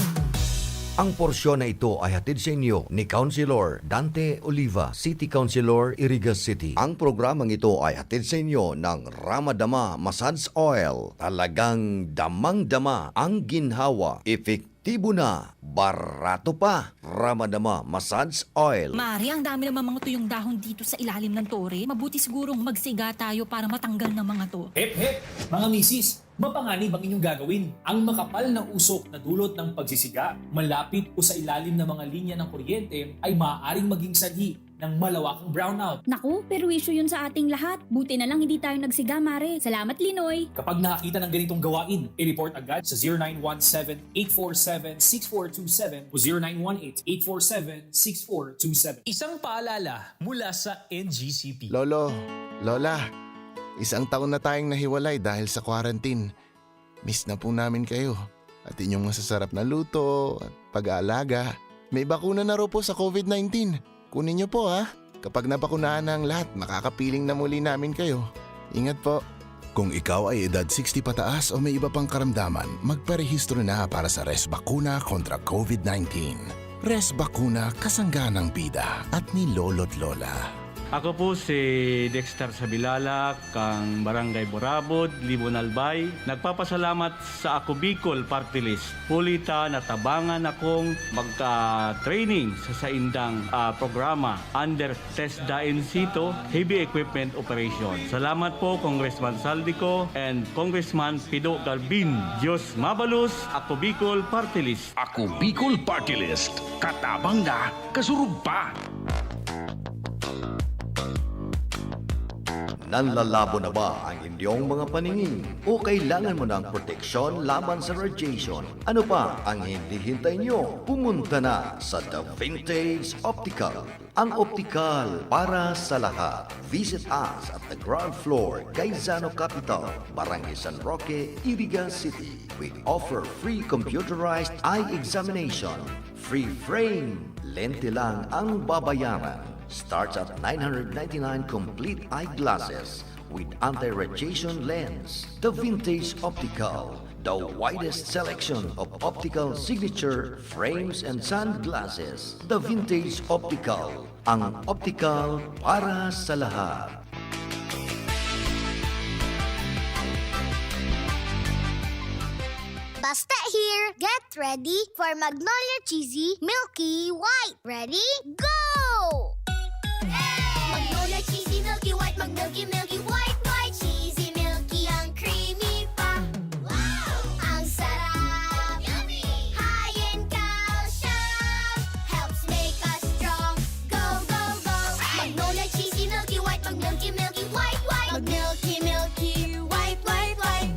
Ang porsyon na ito ay hatid sa inyo ni Councilor Dante Oliva, City Councilor, Iriga City. Ang programang ito ay hatid sa inyo ng Ramadama Massage Oil. Talagang damang-dama ang ginhawa. Epektibo na, barato pa. Ramadama Massage Oil. Mare, ang dami naman mga tuyong dahon dito sa ilalim ng tore. Mabuti sigurong magsiga tayo para matanggal ng mga to. Hep, hep! Mga misis, mapanganib ang inyong gagawin. Ang makapal na usok na dulot ng pagsisiga, malapit o sa ilalim ng mga linya ng kuryente ay maaaring maging sanhi ng malawakang brownout. Naku, perwisyo yun sa ating lahat. Buti na lang hindi tayo nagsiga, Mare. Salamat, Linoy. Kapag nakakita ng ganitong gawain, i-report agad sa zero nine one seven, eight four seven, six four two seven o zero nine one eight, eight four seven, six four two seven. Isang paalala mula sa N G C P. Lolo, Lola, isang taon na tayong nahiwalay dahil sa quarantine. Miss na po namin kayo at inyong masasarap na luto at pag-aalaga. May bakuna na raw po sa COVID nineteen. Kunin niyo po, ha. Kapag nabakunahan na ang lahat, makakapiling na muli namin kayo. Ingat po. Kung ikaw ay edad sixty pataas o may iba pang karamdaman, magparehistro na para sa Resbakuna kontra COVID nineteen. Resbakuna, kasangga ng bida at ni Lolo't Lola. Ako po si Dexter Sabilala, kan Barangay Burabod, Libon Albay. Nagpapasalamat sa Ako Bicol Party List. Huli ta natabangan akong magka-training sa saindang, ah, programa under TESDA in situ, heavy equipment operation. Salamat po, Congressman Saldico and Congressman Pido Garbin. Diyos mabalos, Ako Bicol Party List. Ako Bicol Party List. Katabang na, kasurog pa. Nanlalabo na ba ang inyong mga paningin? O kailangan mo ng proteksyon laban sa radiation? Ano pa ang hinihintay nyo? Pumunta na sa The Vintage Optical, ang optikal para sa lahat. Visit us at the ground floor, Gaisano Capital, Barangay San Roque, Iriga City. We offer free computerized eye examination, free frame, lente lang ang babayaran. Starts at nine hundred ninety-nine complete eyeglasses with anti-radiation lens. The Vintage Optical, The widest selection of optical signature frames and sunglasses. The Vintage Optical, ang optical para sa lahat. Basta here, get ready for Magnolia Cheesy Milky White. Ready? Go! Magnolia Cheesy Milky White, mag-milky, milky, white, white, cheesy, milky, ang creamy pa. Wow! Ang sarap! Yummy! High in calcium, helps make us strong. Go, go, go! Magnolia Cheesy Milky White, mag-milky, milky, white, white, mag-milky, milky, white, white, white.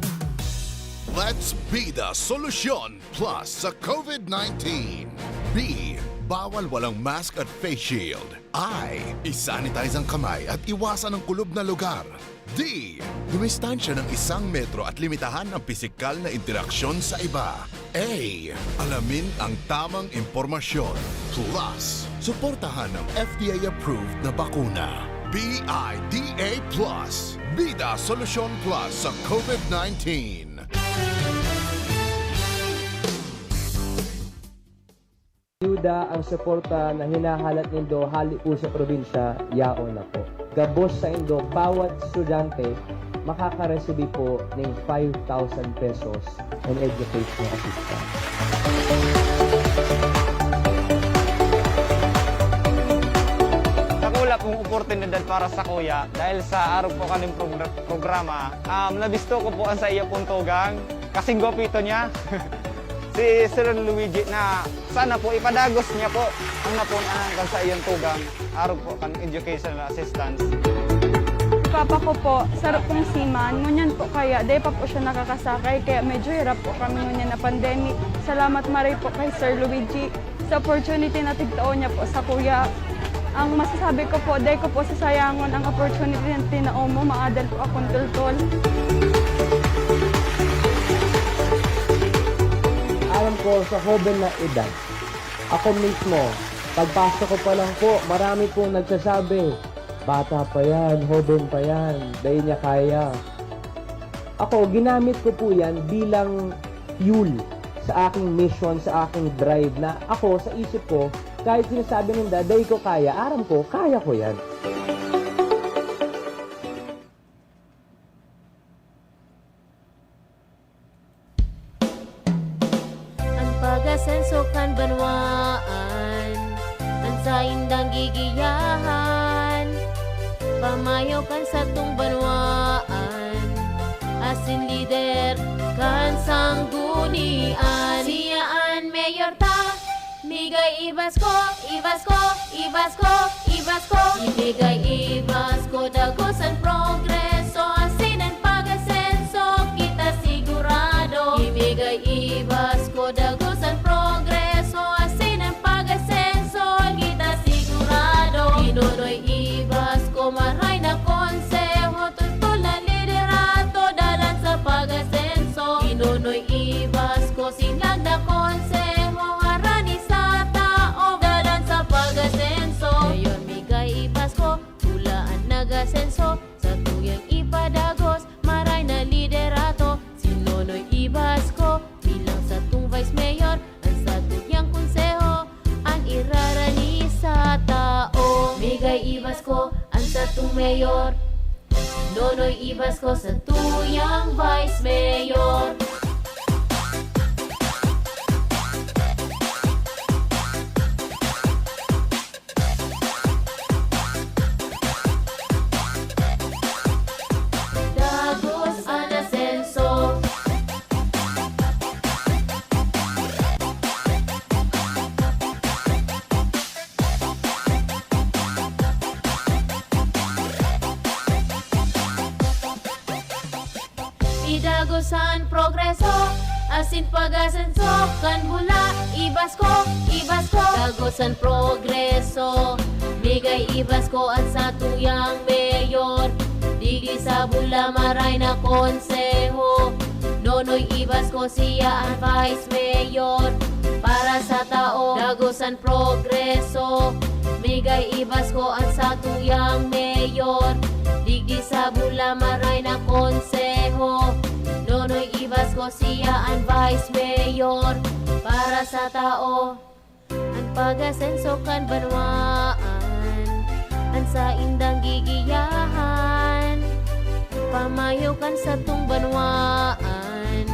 Let's be the solution plus sa COVID nineteen. B, bawal walang mask at face shield. I, isanitize ang kamay at iwasan ang kulob na lugar. D, dumistansya ng isang metro at limitahan ang pisikal na interaksyon sa iba. A, alamin ang tamang impormasyon. Plus, suportahan ng F D A-approved na bakuna. B I D A plus, Bida Solusyon Plus sa COVID nineteen. Ayuda, ang suporta na hinahalat nindo hale po sa probinsya, yaon na po. Gabos saindo, bawat estudyante makakaresibi po nin five thousand pesos in educational assistance. Dakula pong oportunidad para sakuya dahil sa arog po kaning progr-, programa, um, nabisto ko po ang saiya pong tugang, kasing gwapito niya. Si Sir Luigi na sana po ipadagos niya po ang napunan kan saiyang tugang, arog po kan educational assistance. Papa ko po, saro pong seaman, ngunyan po kaya dai pa po siya nakakasakay, kaya medyo hirap po kami ngunyan na pandemic. Salamat maray po kay Sir Luigi sa opportunity na tigtao niya po sakuya. Ang masasabi ko po, dai ko po sasayangon ang opportunity na tinao mo, maadal po akong tultol. Alam ko, sa hoben na edad, ako mismo, pagpasok ko pa lang po, marami pong nagsasabi, "Bata pa yan, hoben pa yan, dai niya kaya." Ako, ginamit ko po yan bilang fuel sa aking mission, sa aking drive na ako, sa isip ko, kahit sinasabi ninda, "Dai ko kaya," aram ko, kaya ko yan. An pag-asenso kan banwaan, an saindang gigiyahan, pamayo kan satong banwaan, asin lider kan sanggunian. Siya an mayor ta, Migay i-basko, i-basko, i-basko, i-basko. Imigay i-basko, dagos an progreso, asin an pag-asenso, kita sigurado. Imigay i-basko, dagos an progreso, asin an pag-asenso, kita sigurado. Ginonoy i-basko, maray na konseho, toltol na liderato, dalan sa pag-asenso. Ginonoy i-basko, sinag na konseho, harani sa tawo, dalan sa pag-asenso. Mayor Migay i-basko, pula an nag-asenso, satuyang ipadagos, maray na liderato. Si Nonoy i-basko, bilang satong vice mayor, an satuyang konseho, an irarani sa tawo. Migay i-basko, an satong mayor. Nonoy i-basko, satuyang vice mayor. Dagos an asenso. Idagos an progreso, asin pag-asenso kan bula. I-basko, i-basko, dagos an progreso. Migay i-basko an satuyang mayor. Digdi sa bula maray na konseho. Nonoy i-basko, siya an vice mayor. Para sa tawo, dagos an progreso. Migay i-basko an satuyang mayor. Digdi sa bula maray na konseho. Nonoy i-basko Siya an vice mayor para sa tao. An pag-asenso kan banwaan, an saindang gigiyahan. Pamayo kan satong banwaan,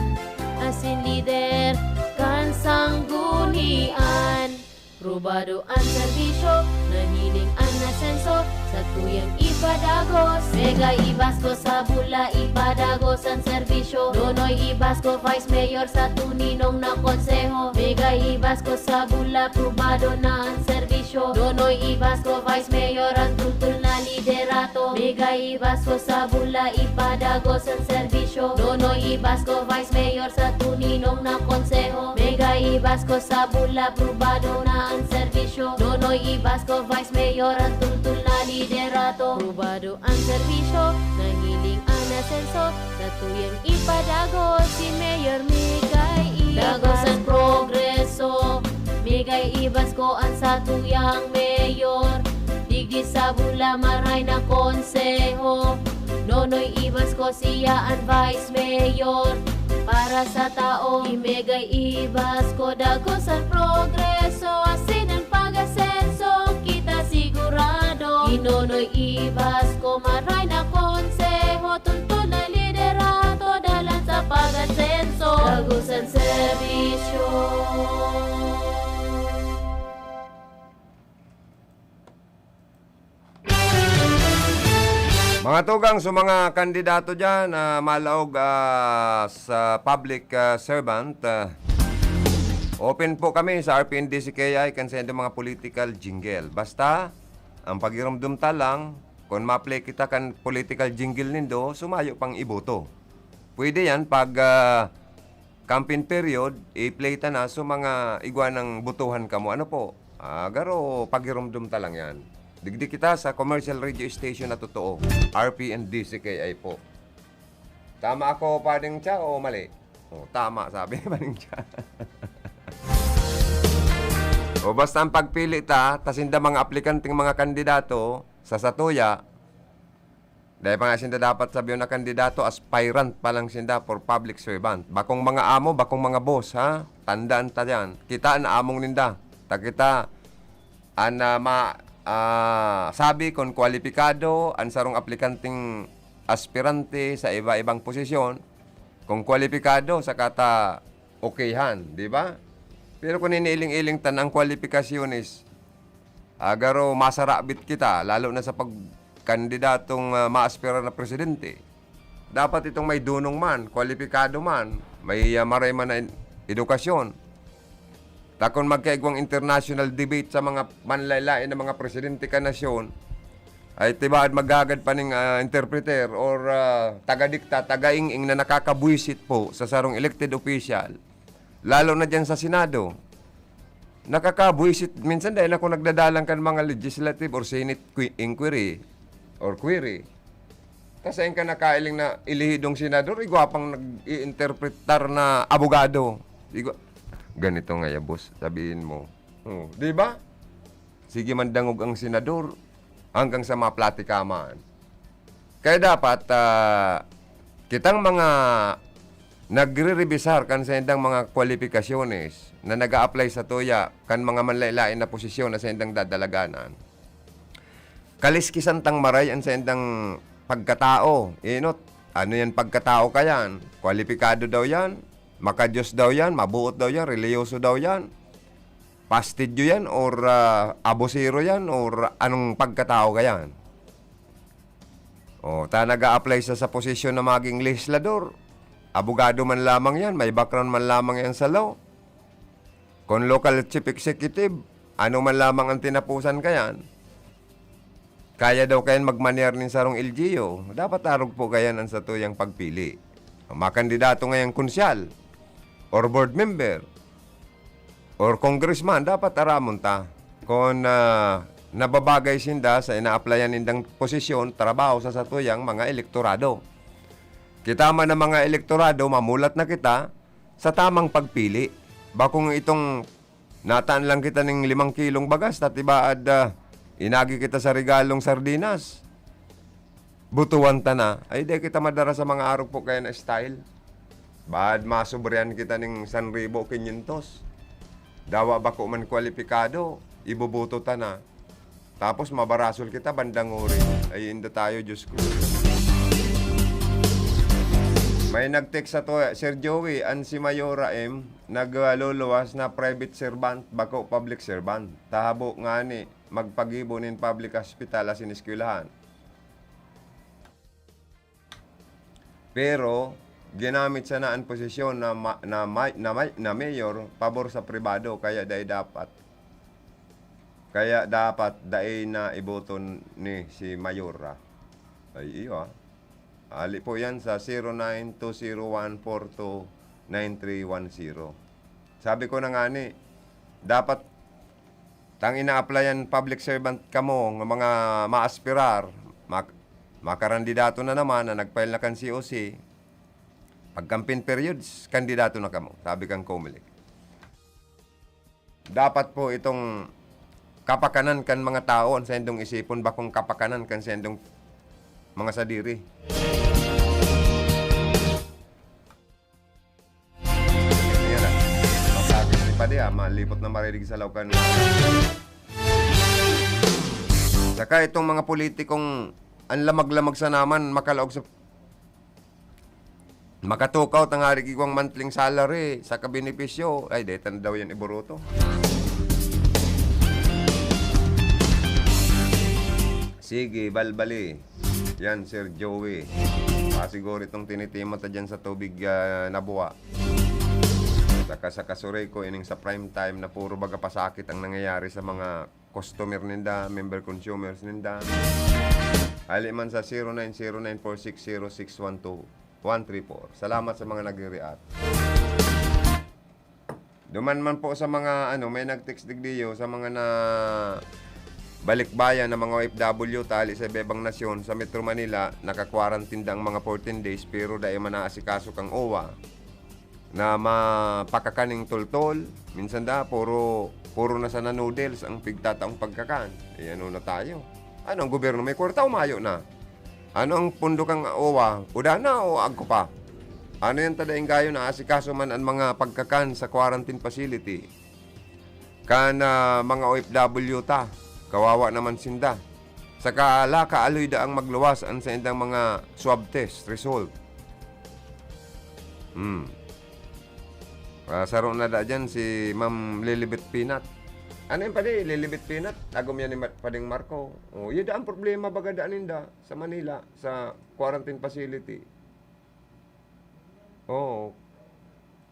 asin lider kan sanggunian. Probado an serbisyo, nahiling an asenso, satuyang ipadagos. Mega Ibasco sa Bula, ipadagos an serbisyo. Nonoy Ibasco, Vice Mayor sa tuninong na konseho. Mega Ibasco sa Bula, probado na an serbisyo. Nonoy Ibasco, Vice Mayor, ang tultol na liderato. Mega Ibasco sa Bula, ipadagos an serbisyo. Nonoy Ibasco, Vice Mayor sa tuninong na konseho. Mega Ibasco sa Bula, probado na an serbisyo. Nonoy Ibasco, Vice Mayor, ang tultol na liderato. Probado an serbisyo, nahiling an asenso, satuyang ipadagos si Mayor Migay Ibasco. Dagos an progreso, Migay Ibasco an satuyang mayor. Digdi sa Bula, maray na konseho. Nonoy Ibasco, siya an vice mayor. Para sa tao, Migay Ibasco, dagos an progreso, asin an pag-asenso, kita sigurado. Nonoy Ibasco, maray na konseho, tultol na liderato, dalan sa pag-asenso. Dagos an serbisyo. Mga tugang, sa mga kandidato dyan, ah, malaog, ah, sa public, ah, servant, ah, open po kami sa R P N D C K I kan sa inyong mga political jingle. Basta, ang pagirumdom ta lang, kung ma-play kita kan political jingle nindo, sumayo pang iboto. Pwede yan pag, ah, campaign period, i-play ta na, so mga igwa ng botohan kamo. Ano po? Ah, garo, pagirumdom ta lang yan. Digdi kita sa commercial radio station na totoo, R P N D C K I po. Tama ako, Padeng Cha, o mali? Oh, tama, sabi ni Padeng Cha. O basta ang pagpili ta, ta sinda mga aplikanteng mga kandidato, sa satuya, dai pa nga sinda dapat sabihon na kandidato, aspirant pa lang sinda for public servant. Bakong mga amo, bakong mga boss, ha? Tandaan ta yan. Kita an among ninda. Ta kita an, ah, ma-, ah, sabi kun kwalipikado an sarong aplikanteng aspirante sa iba-ibang posisyon. Kung kwalipikado, saka ta okeyhan, di ba? Pero kung iniiling-iling ta na ang kwalipikasyon is, ah, garo masarabit kita, lalo na sa pagkandidatong, ah, maaspira na presidente. Dapat itong may dunong man, kwalipikado man, may, ah, maray man na in-, edukasyon. Ta kun magkaigwang international debate sa mga manlaen-laen na mga presidente kan nasyon, ay tibaad maghagad pa ning, ah, interpreter or, ah, tagadikta, tagaing-ing na nakakabwisit po sa sarong elected official, lalo na diyan sa Senado. Nakakabwisit, minsan dai na ako nagdadalan kan mga legislative or Senate qui-, inquiry or query. Ta saen ka nakailing na ilihidong senador, igwa pang nag-i-interpretar na abogado. Igwa, "Ganito nga ya, boss," sabihin mo. Oh, di ba? Sige man dangog ang senador hanggang sa maplatika man. Kaya dapat, ah, kitang mga nagre-revisar kan saindang mga kwalipikasyones na nag-a-apply sa tuya kan mga manlaen-laen na posisyon na saindang dadalaganan, kaliskisan tang maray an saindang pagkatao. Enot, ano yan pagkatao kayan? Kwalipikado daw yan? Makadiyos daw yan? Mabuot daw yan? Reliyoso daw yan? Pastidyo yan? Or, ah, abusero yan? Or anong pagkatao kayan? O, ta nag-a-apply sa, sa posisyon na maging legislador. Abogado man lamang yan, may background man lamang yan sa law. Kung local chief executive, ano man lamang ang tinapusan kayan, kaya daw kayan magmanear nin sarong L G U, dapat arog po kayan ang satuyang pagpili. Ang mga kandidato ngayang konsyal, or board member, or congressman, dapat aramon ta kung, ah, nababagay sinda sa ina-applyan nindang posisyon, trabaho sa satuyang mga elektorado. Kita man ang mga elektorado, mamulat na kita sa tamang pagpili. Bakong itong nataan lang kita ning limang kilong bagas, ta tibaad, ah, inagi kita sa regalong sardinas. Butuan ta na. Ay, di kita madara sa mga arog po kaya na style. Bad masubrihan kita ning san ribo quinientos. Dawa bako man kwalipikado, iboboto ta na. Tapos mabarasol kita bandang huri. Ay, inda tayo, Diyos ko. May nag-text sa to, "Sir Joey, an si Mayora M, nagluluwas na private servant, bako public servant. Tahabo ngani, magpagibo nin public hospital asin eskwelahan." Pero, ginamit sana an posisyon na ma-, na may-, na may-, na mayor pabor sa pribado, kaya dai dapat, kaya dapat dai na iboto ni si Mayora. Ay, iyo, ah. Ali po yan sa zero nine two zero one four two nine three one zero. Sabi ko na nga ni, dapat tang ina-applyan public servant kamo nga mga maaspirar, mak-, makarandidato na naman na nag-file na kan C O C, pag campaign periods, kandidato na kamo, sabi kan Comelec. Dapat po itong kapakanan kan mga tao an saindong isipon, bakong kapakanan kan saindong mga sadiri. Ayan na. Masakit ni Padi, ah. Malipot na marinig sa Laucan. Saka itong mga politikong ang lamag-lamag sa naman, makalaog sa, makatukaw, tangarig igwang monthly salary, saka benepisyo. Ay, deta na daw yan iboruto. Sige, balbali. Yan, Sir Joey. Ah, siguro itong tinitimot na dyan sa tubig, ah, na buwa. Saka sa kasuri ko, ining sa prime time na puro baga pasakit ang nangyayari sa mga customer ninda, member consumers ninda. Ali man sa zero nine zero nine four six zero six one two one three four. Salamat sa mga nagre-react. Duman man po sa mga, ano, may nag-text digdiyo sa mga na balikbayan na mga O F W tali sa iba-ibang nasyon sa Metro Manila, naka-quarantine da ang mga fourteen days, pero dai man naasikaso kang O W A na mapakakaning toltol. Minsan da, puro, puro na sana noodles ang pigtataong pagkakan. Eh, ano na tayo? Ano, ang gobyerno may kwarta o mayo na? Ano ang pondo kang O W A? Uda na o agko pa? Ano yan ta daing gayo na asikaso man an mga pagkakan sa quarantine facility? Kan, ah, mga O F W ta, kawawa naman sinda. Saka ala kaaloy daang magluwas an saindang mga swab test result. Hmm. Ah, saro na da dyan si Ma'am Lilibet Pinat. Ano yun, padi? Lilibet Pinat? Agom yan ni Ma-, Pading Marco. Oh, yun da ang problema baga da ninda sa Manila, sa quarantine facility. Oo.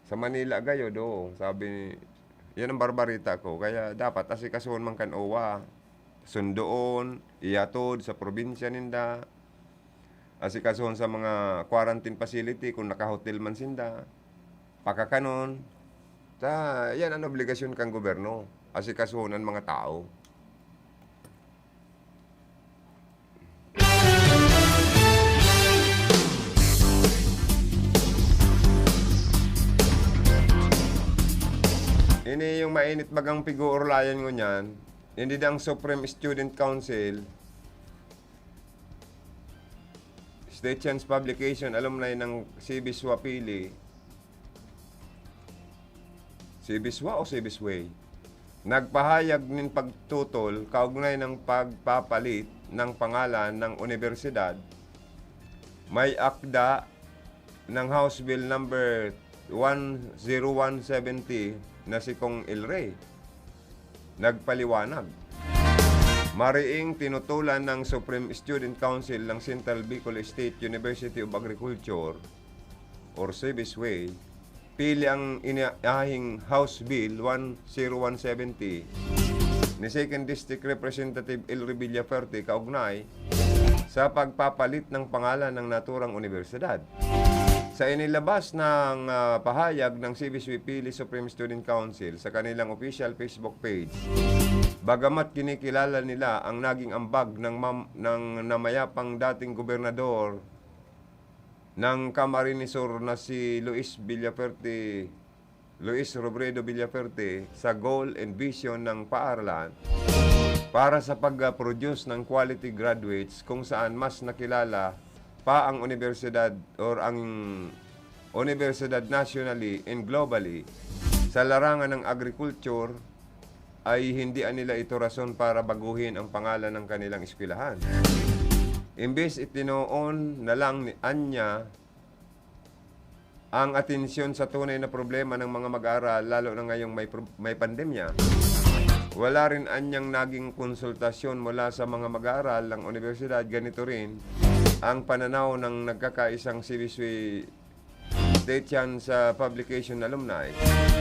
Sa Manila gayo, do. Sabi ni, yan ang barbarita ko. Kaya dapat asikasuhon man kan O W A. Sundoon, ihatod sa probinsya ninda. Asikasuhon sa mga quarantine facility kung naka-hotel man sinda. Pakakanon. Ta, yan ang obligasyon kan gobyerno. Asikasuhon ang mga tao. Ini yung mainit bagang pig-uurlayan ngunyan. Hindi ang Supreme Student Council, State Science Publication, alumni ng CBSUA Pili, CBSUA o CBSUA, nagpahayag nin pagtutol kaugnay ng pagpapalit ng pangalan ng unibersidad. May akda ng House Bill number one zero one seventy na si Cong El Rey nagpaliwanag. Mariing tinutulan ng Supreme Student Council ng Central Bicol State University of Agriculture or CBSUA, pili ang inihahing House Bill one zero one seventy ni Second District Representative Elry Villafuerte kaugnay sa pagpapalit ng pangalan ng naturang unibersidad. Sa inilabas ng, ah, pahayag ng CBSUA Pili Supreme Student Council sa kanilang official Facebook page, bagamat kinikilala nila ang naging ambag ng mam-, ng namayapang dating gobernador ng Camarines Sur na si Luis Villafuerte, Luis Robredo Villafuerte, sa goal and vision ng paaralan para sa pag-produce ng quality graduates, kung saan mas nakilala pa ang universidad or ang unibersidad nationally and globally sa larangan ng agriculture, ay hindi nila ito rason para baguhin ang pangalan ng kanilang eskwelahan. Imbes itinoon na lang ni Anya ang atensyon sa tunay na problema ng mga mag-aaral, lalo na ngayong may prob-, may pandemya. Wala rin anyang naging konsultasyon mula sa mga mag-aaral ng unibersidad. Ganito rin ang pananaw ng nagkakaisang C B S W State Chance Publication alumni.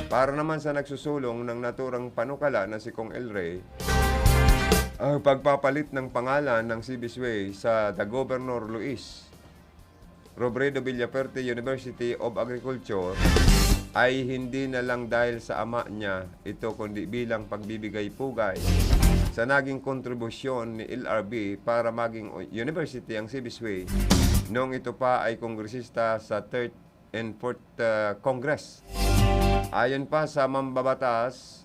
Para naman sa nagsusulong ng naturang panukala na si Cong El Rey, ang pagpapalit ng pangalan ng C B S W sa The Governor Luis Robredo Villafuerte University of Agriculture ay hindi na lang dahil sa ama niya ito, kundi bilang pagbibigay pugay sa naging kontribusyon ni L R B para maging u-, university ang C B S W noong ito pa ay kongresista sa Third and Fourth, ah, Congress. Ayon pa sa mambabatas,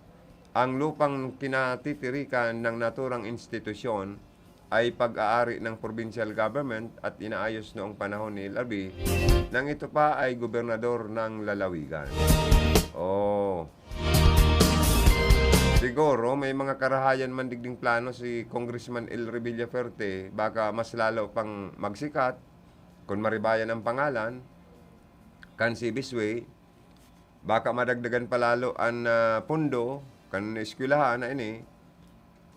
ang lupang kinatitirikan ng naturang institusyon ay pag-aari ng provincial government at inaayos noong panahon ni L R B nang ito pa ay gobernador ng lalawigan. Oh. Siguro may mga karahayan man digding plano si Congressman El Rey Villafuerte, baka mas lalo pang magsikat kun maribayan ang pangalan kan C B S W. Baka madagdagan pa lalo an, ah, pondo kan eskwelahan na ini,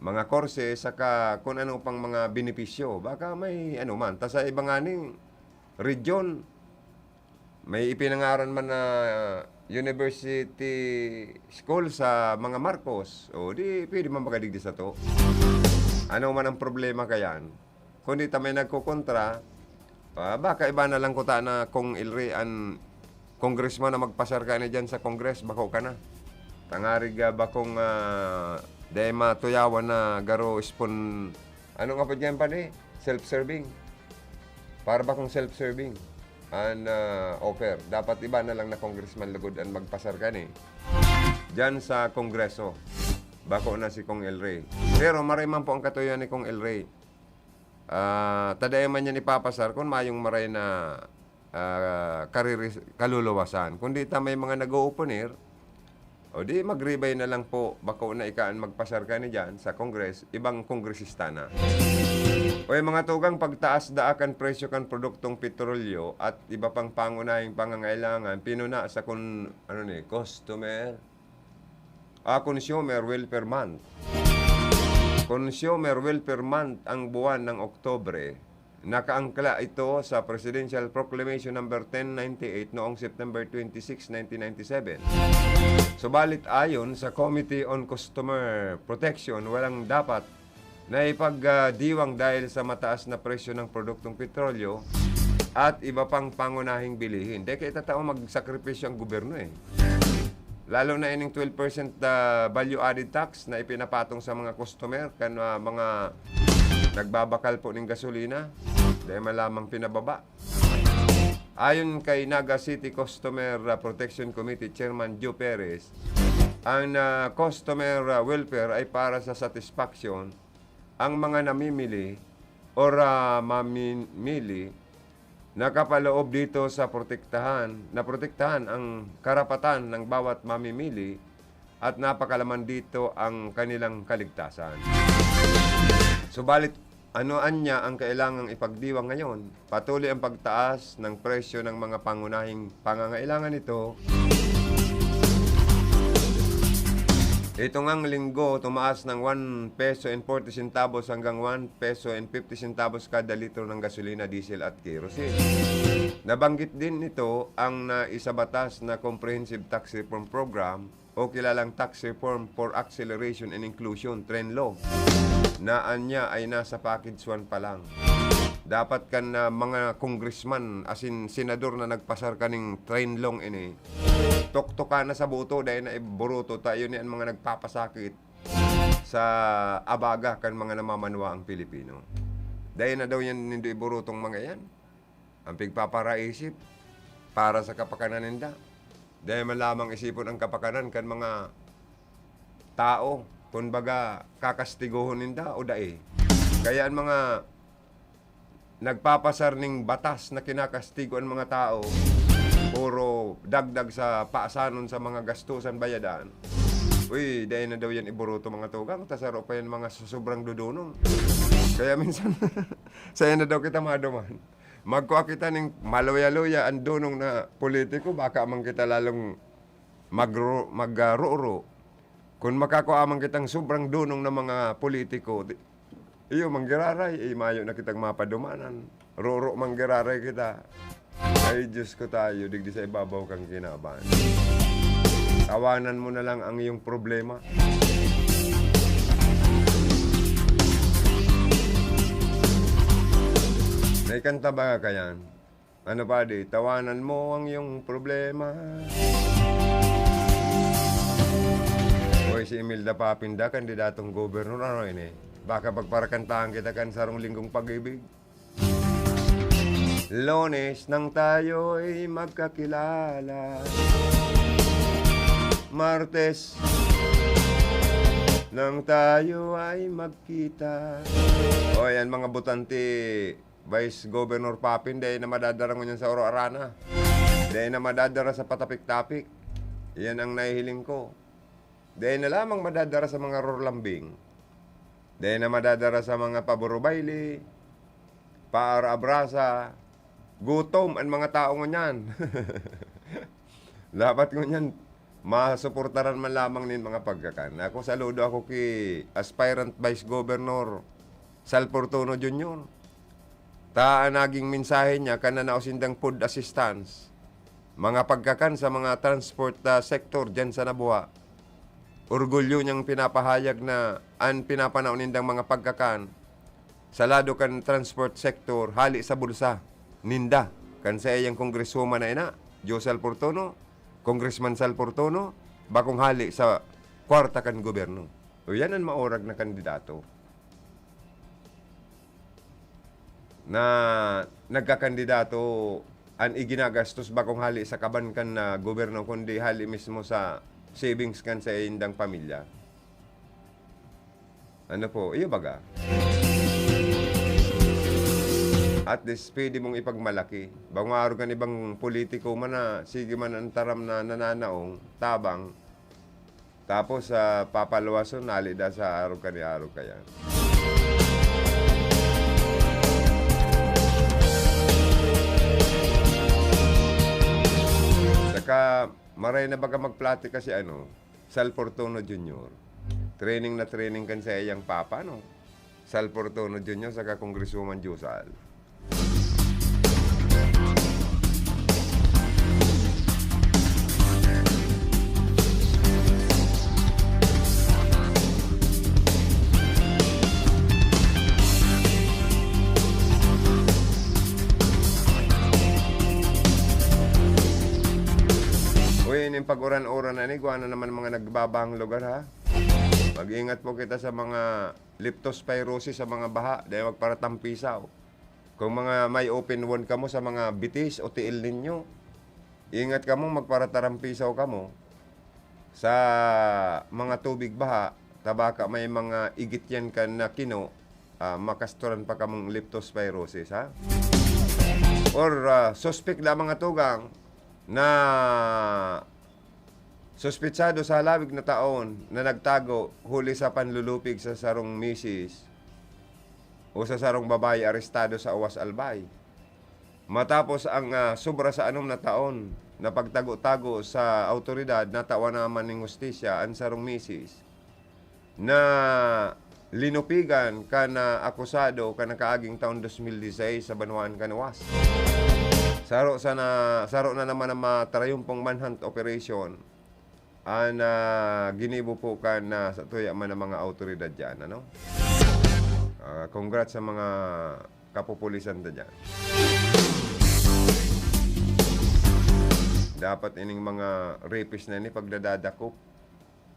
mga kurse, saka kun ano pang mga benepisyo. Baka may ano man. Ta sa iba nganing region, may ipinangaran man na university school sa mga Marcos. O, di pwede man baga digdi sato. Ano man ang problema kayan? Kundi ta may nagkokontra, ah, baka iba na lang kuta na Cong El Rey an congressman na magpasar ka na dyan sa Congress, bako ka na. Tangarig, ah, bakong, ah, dai matuyawan na garo spon-, ano nga po dyan pa ni? Self-serving. Para bakong self-serving an, ah, offer. Dapat iba na lang na congressman lugod an magpasar ka ni dyan sa Kongreso. Bako na si Cong El Rey. Pero maray man po ang katuyohan ni Cong El Rey. Ah, ta dai man yan ipapasar kun mayong maray na, ah, kariri-, kaluluwasan. Kundi ta may mga nag-ooponer, o di magribay na lang po, bako na ikaan magpasar ka ni dyan sa Congress, ibang kongresista na. O yung mga tugang pagtaas daa kan presyo kan produktong petrolyo at iba pang pangunahing pangangailangan, pinuna sa kun-, ano ni, customer, ah, Consumer Welfare Month. Consumer Welfare Month ang buwan ng Oktubre. Nakaangkla ito sa Presidential Proclamation Number ten ninety-eight noong September twenty-six, nineteen ninety-seven. Subalit ayon sa Committee on Customer Protection, walang dapat na ipagdiwang dahil sa mataas na presyo ng produktong petrolyo at iba pang pangunahing bilihin. Dai kaitatao magsakripisyo ang gobyerno eh. Lalo na ining twelve percent, ah, value added tax na ipinapatong sa mga customer kan, ah, mga nagbabakal po ning gasolina. Dai man lamang pinababa. Ayon kay Naga City Customer, ah, Protection Committee Chairman Joe Perez, ang, ah, customer, ah, welfare ay para sa satisfaction ang mga namimili or, ah, mamimili nakapaloob dito sa protektahan, na protektahan ang karapatan ng bawat mamimili at napakalaman dito ang kanilang kaligtasan. Subalit, ano anya ang kailangang ipagdiwang ngayon? Patuloy ang pagtaas ng presyo ng mga pangunahing pangangailangan nito. Ito ngang linggo, tumaas ng one peso and forty centavos hanggang one peso and fifty centavos kada litro ng gasolina, diesel at kerosene. Nabanggit din nito ang naisabatas na Comprehensive Tax Reform Program o kilalang Tax Reform for Acceleration and Inclusion, TRENLO, na anya ay nasa package one pa lang. Dapat kan, ah, mga congressman, asin senador na nagpasar kaning TRENLO ini, tuktukan na sa boto, dahil na iboruto tayo ni ang mga nagpapasakit sa abaga kan mga namamanwa ang Pilipino. Dahil na daw yan nindo iborotong mga yan. Ang pigpaparaisip para sa kapakanan ninda. Dai man lamang isipon ang kapakanan kan mga tao, kun baga, kakastigohon ninda o dai. Kaya ang mga nagpapasar ning batas na kinakastigo ang mga tao, puro dagdag sa paasanon sa mga gastusan, bayadan. Uy, dai na daw yan iburuto, mga tugang, ta saro pa yan mga sobrang dudunong. Kaya minsan, sayo na daw kita maduman. Magkua kita ning maluya-luya an dunong na politiko, baka man kita lalong magro-, magroro. Kun makakua man kitang sobrang dunong na mga politiko, di, iyo, manggiraray, eh, mayo na kitang mapadumanan. Roro, manggiraray kita. Ay, Diyos ko tayo, digdi sa ibabaw kang kinaban. Tawanan mo na lang ang iyong problema. May kanta ba kayan? Ano, padi, tawanan mo ang iyong problema. Hoy, si Imelda Papin da, kandidatong gobernador, ano ini? Baka pagparakantahan kita kan sarong linggong pag-ibig. Lunes nang tayo'y magkakilala. Martes nang tayo ay magkita. O, yan, mga botante, Vice Governor Papin, dai na madadara ngunyan sa Oro Arana. Dai na madadara sa patapik-tapik. Iyan ang nahihiling ko. Dai na lamang madadara sa mga rurlambing. Dai na madadara sa mga paboro-bayle, paara-abrasa. Gutom an mga tao ngunyan. Dapat ngunyan, masuportaran man lamang nin mga pagkakan. Ako, saludo ako ki aspirant Vice Governor Sal Fortuno Junior. Ta an naging mensahe niya kan nanao sindang food assistance, mga pagkakan sa mga transport, ah, sector diyan sa Nabua. Orgulyo niyang pinapahayag na an pinapanao nindang mga pagkakan sa lado kan transport sector hali sa bulsa ninda, kan saiyang congresswoman na ina, Joe Sal Fortuno, Congressman Sal Fortuno, bakong hali sa kwarta kan gobyerno. O, yan an maurag na kandidato na nagkakandidato, an iginagastos bakong hali sa kaban kan, ah, gobyerno, kundi hali mismo sa savings kan saindang pamilya. Ano po, iyo baga? At least, pwede mong ipagmalaki. Bako arog kan ibang politiko man na, sige man an taram na nananaong, tabang, tapos, ah, papaluwason, hali da sa arog kan, arog kayan. Saka, maray na baga magplatika si ano, Sal Fortuno Junior. Training na training kan saiyang papa, no? Sal Fortuno Junior saka Congresswoman Josal. Uy, ining pag-uran-uran na ni, igwa na naman mga nagbabahang lugar, ha? Mag-ingat po kita sa mga leptospirosis, sa mga baha, dai magparatampisaw. Kung mga may open wound kamo sa mga bitis o tiil ninyo, ingat kamo, magparatarampisaw kamo sa mga tubig baha, ta baka may mga igit yan kan na kino, ah, makasturan pa kamong leptospirosis, ha? Or, ah, suspek na mga tugang na suspetsado sa halawig na taon na nagtago huli sa panlulupig sa sarong misis o sa sarong babae arestado sa Awas Albay. Matapos ang, ah, sobra sa anom na taon na pagtago-tago sa awtoridad, natawan naman ning hustisya an sarong misis na linupigan kan, ah, akusado kan nakaaging taon dos mil disaseis sa banwaan kan Awas. Saro sana, saro na naman ang matrayumpong manhunt operation an, ah, ginibo po kan, ah, sa tuya man ang mga awtoridad diyan, ano? Ah, congrats sa mga kapupulisan ta diyan. Dapat ining mga rapist na ini pagdadadakop,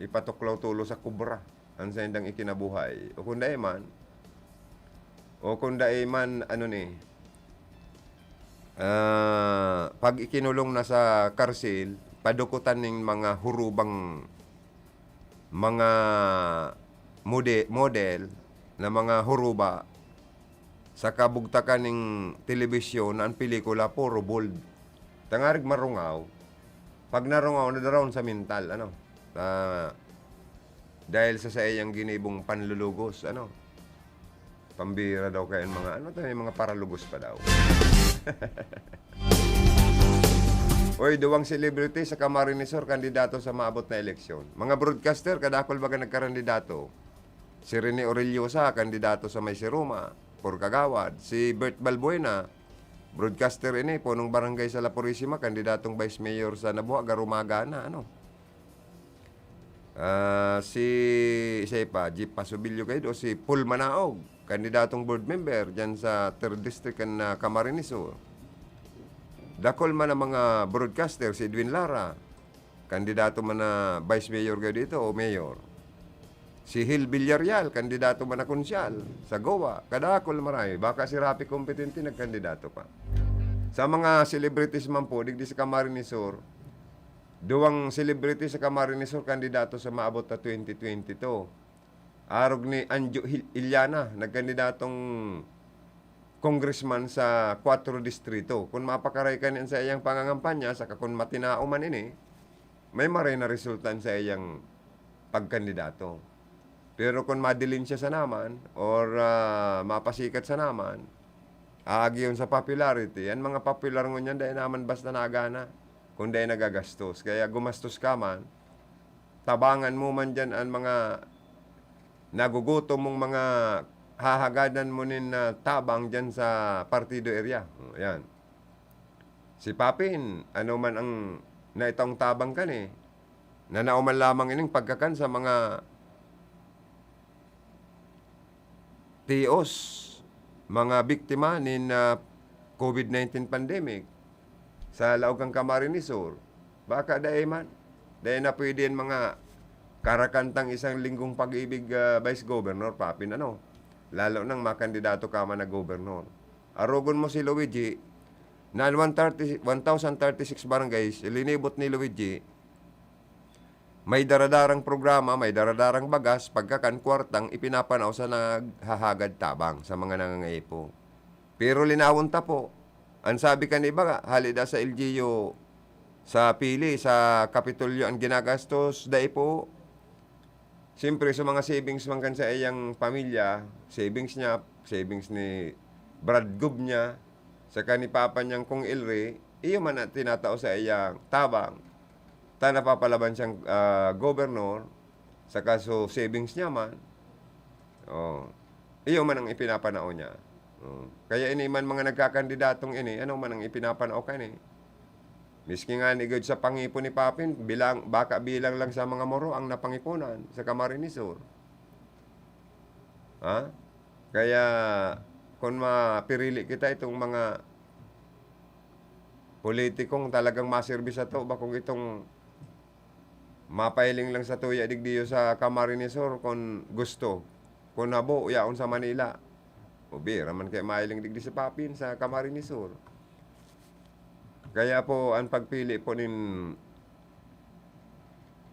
ipatuklaw tulo sa kubra an saindang ikinabuhay. O kung dai man, o kung dai man, ano ni, ah, pag ikinulong na sa karsil, padukutan ning mga hurubang, mga mode-, model na mga huruba sa kabugtakan ning telebisyon na ang pelikula puro bold. Tangarig marungaw, pag narungaw, nadaraon sa mental, ano? Ah, dahil sa saiyang ginibong panlulugos, ano? Pambira daw kayo ang mga, ano to, yung mga paralugos pa daw. Oy, duwang celebrity sa Camarines Sur kandidato sa maabot na eleksyon. Mga broadcaster, kadakol baga nagkarandidato. Si Rene Orellosa, kandidato sa may Siruma, por Kagawad. Si Bert Balbuena, broadcaster ini, punong barangay sa La Purisima, kandidatong vice mayor sa Nabua, Garumaga na, ano. Ah, si, isa pa, Jeep Pasubilyo kayo, si Paul Manaog, kandidatong board member dyan sa third District kan, ah, Camarines Sur. Dakol man ang mga broadcaster, si Edwin Lara, kandidato man na vice mayor kayo dito o mayor. Si Hil Villarreal, kandidato man na konsyal sa Goa. Kadakol marami. Baka si Rafi Competente nagkandidato pa. Sa mga celebrities man po, digdi sa Camarines Sur, duwang celebrity sa Camarines Sur kandidato sa maabot na twenty twenty-two. Arog ni Anjo Hil-, Iliana, nagkandidatong congressman sa Cuatro Distrito. Kung mapakaray ka niyan sa iyang pangangampanya, saka kung matinao man ini, may maray na resulta sa iyang pagkandidato. Pero kung madilim siya sa naman, or, ah, mapasikat sa naman, aagihon sa popularity, ang mga popular ngunyan, dahil naman basta nagana, kung dahil nagagastos. Kaya gumastos ka man, tabangan mo man dyan ang mga nagugutom mong mga hahagadan mo nin, ah, tabang dyan sa partido area. O, yan. Si Papin, ano man ang naitong tabang kan eh, nanao man lamang ining pagkakan sa mga tios, mga biktima nin, ah, covid nineteen pandemic sa laog kan Camarines Sur. Baka dai man. Dai na pwede yan mga karakantang isang linggong pag-ibig, ah, Vice Governor, Papin, ano. Lalo nang makandidato ka man na governor. Arogon mo si Luigi, na one thirty, one thousand thirty-six barangays, linibot ni Luigi, may daradarang programa, may daradarang bagas, pagkakan, kwartang ipinapanao sa naghahagad tabang, sa mga nangangaipo. Pero linawon ta po, ang sabi kan iba, hali da sa L G U, sa pili, sa Kapitolyo ang ginagastos, dai po. Siyempre, sa mga savings man kan sa iyang pamilya, savings niya, savings ni Brad Gov niya, saka ni Papa niyang Kong Elry, iyo man ang tinatao sa iyang tabang. Ta napapalaban siyang, ah, governor, saka so savings niya man. Oh. Iyo man ang ipinapanao niya. Oh. Kaya ini man mga nagkakandidatong ini, ano man ang ipinapanao kani? Miski nga ni gud sa pangipon ni Papin, bilang, baka bilang lang sa mga moro ang napangipunan sa Camarines Sur. Ha? Kaya, kung mapirili kita itong mga politikong talagang maserbi sato, bakong itong mapahiling lang satuya digdiyo sa Camarines Sur, kung gusto. Kung habo, yaon sa Manila. O, bira man kaya mahiling digdi sa Papin, sa Camarines Sur. Kaya po, ang pagpili po nin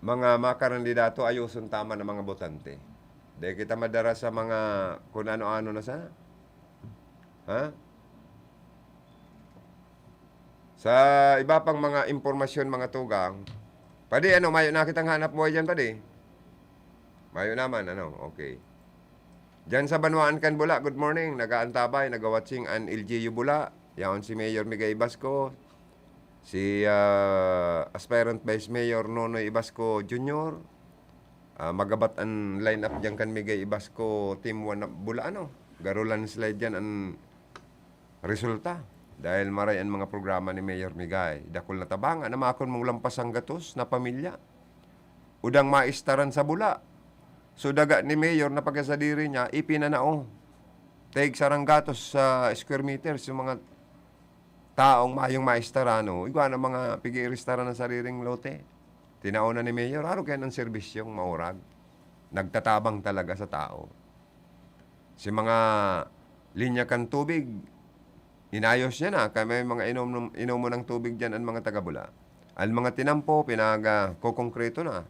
mga makarandidato, ayoson ta man ang mga botante. Di kita madara sa mga kung ano-ano na sana. Ha? Sa iba pang mga impormasyon, mga tugang, padi, ano, mayo na kitang hanap buhay dyan, padi? Mayo naman, ano? Okay. Diyan sa Banwaan kan Bula, good morning. Nagaantabay, nagawatsing an L G U Bula. Yaon si Mayor Migay Ibasco, si, ah, aspirant Vice Mayor Nonoy Ibasco Junior. Ah, magabat an lineup diyan kan Migay Ibasco, Team One na Bula, ano? Garo landslide diyan an resulta. Dahil maray an mga programa ni Mayor Migay. Dakul na tabang, na makon mong lampas ang gatos na pamilya. Udang maistaran sa Bula. So, daga ni Mayor na pagkasadiri niya, ipinanao. Tag sarang gatos sa square meters, yung mga taong mayong maistaran, oh. Igwa na mga pig-iiristaran ng sariling lote. Tinao na ni Mayor, araw kaya ng serbisyong maurag. Nagtatabang talaga sa tao. Si mga linya kan tubig, inayos niya na. Kaya may mga inom, inom mo ng tubig dyan ang mga taga-Bula. Ang mga tinampo, pinaga-kokongkreto na.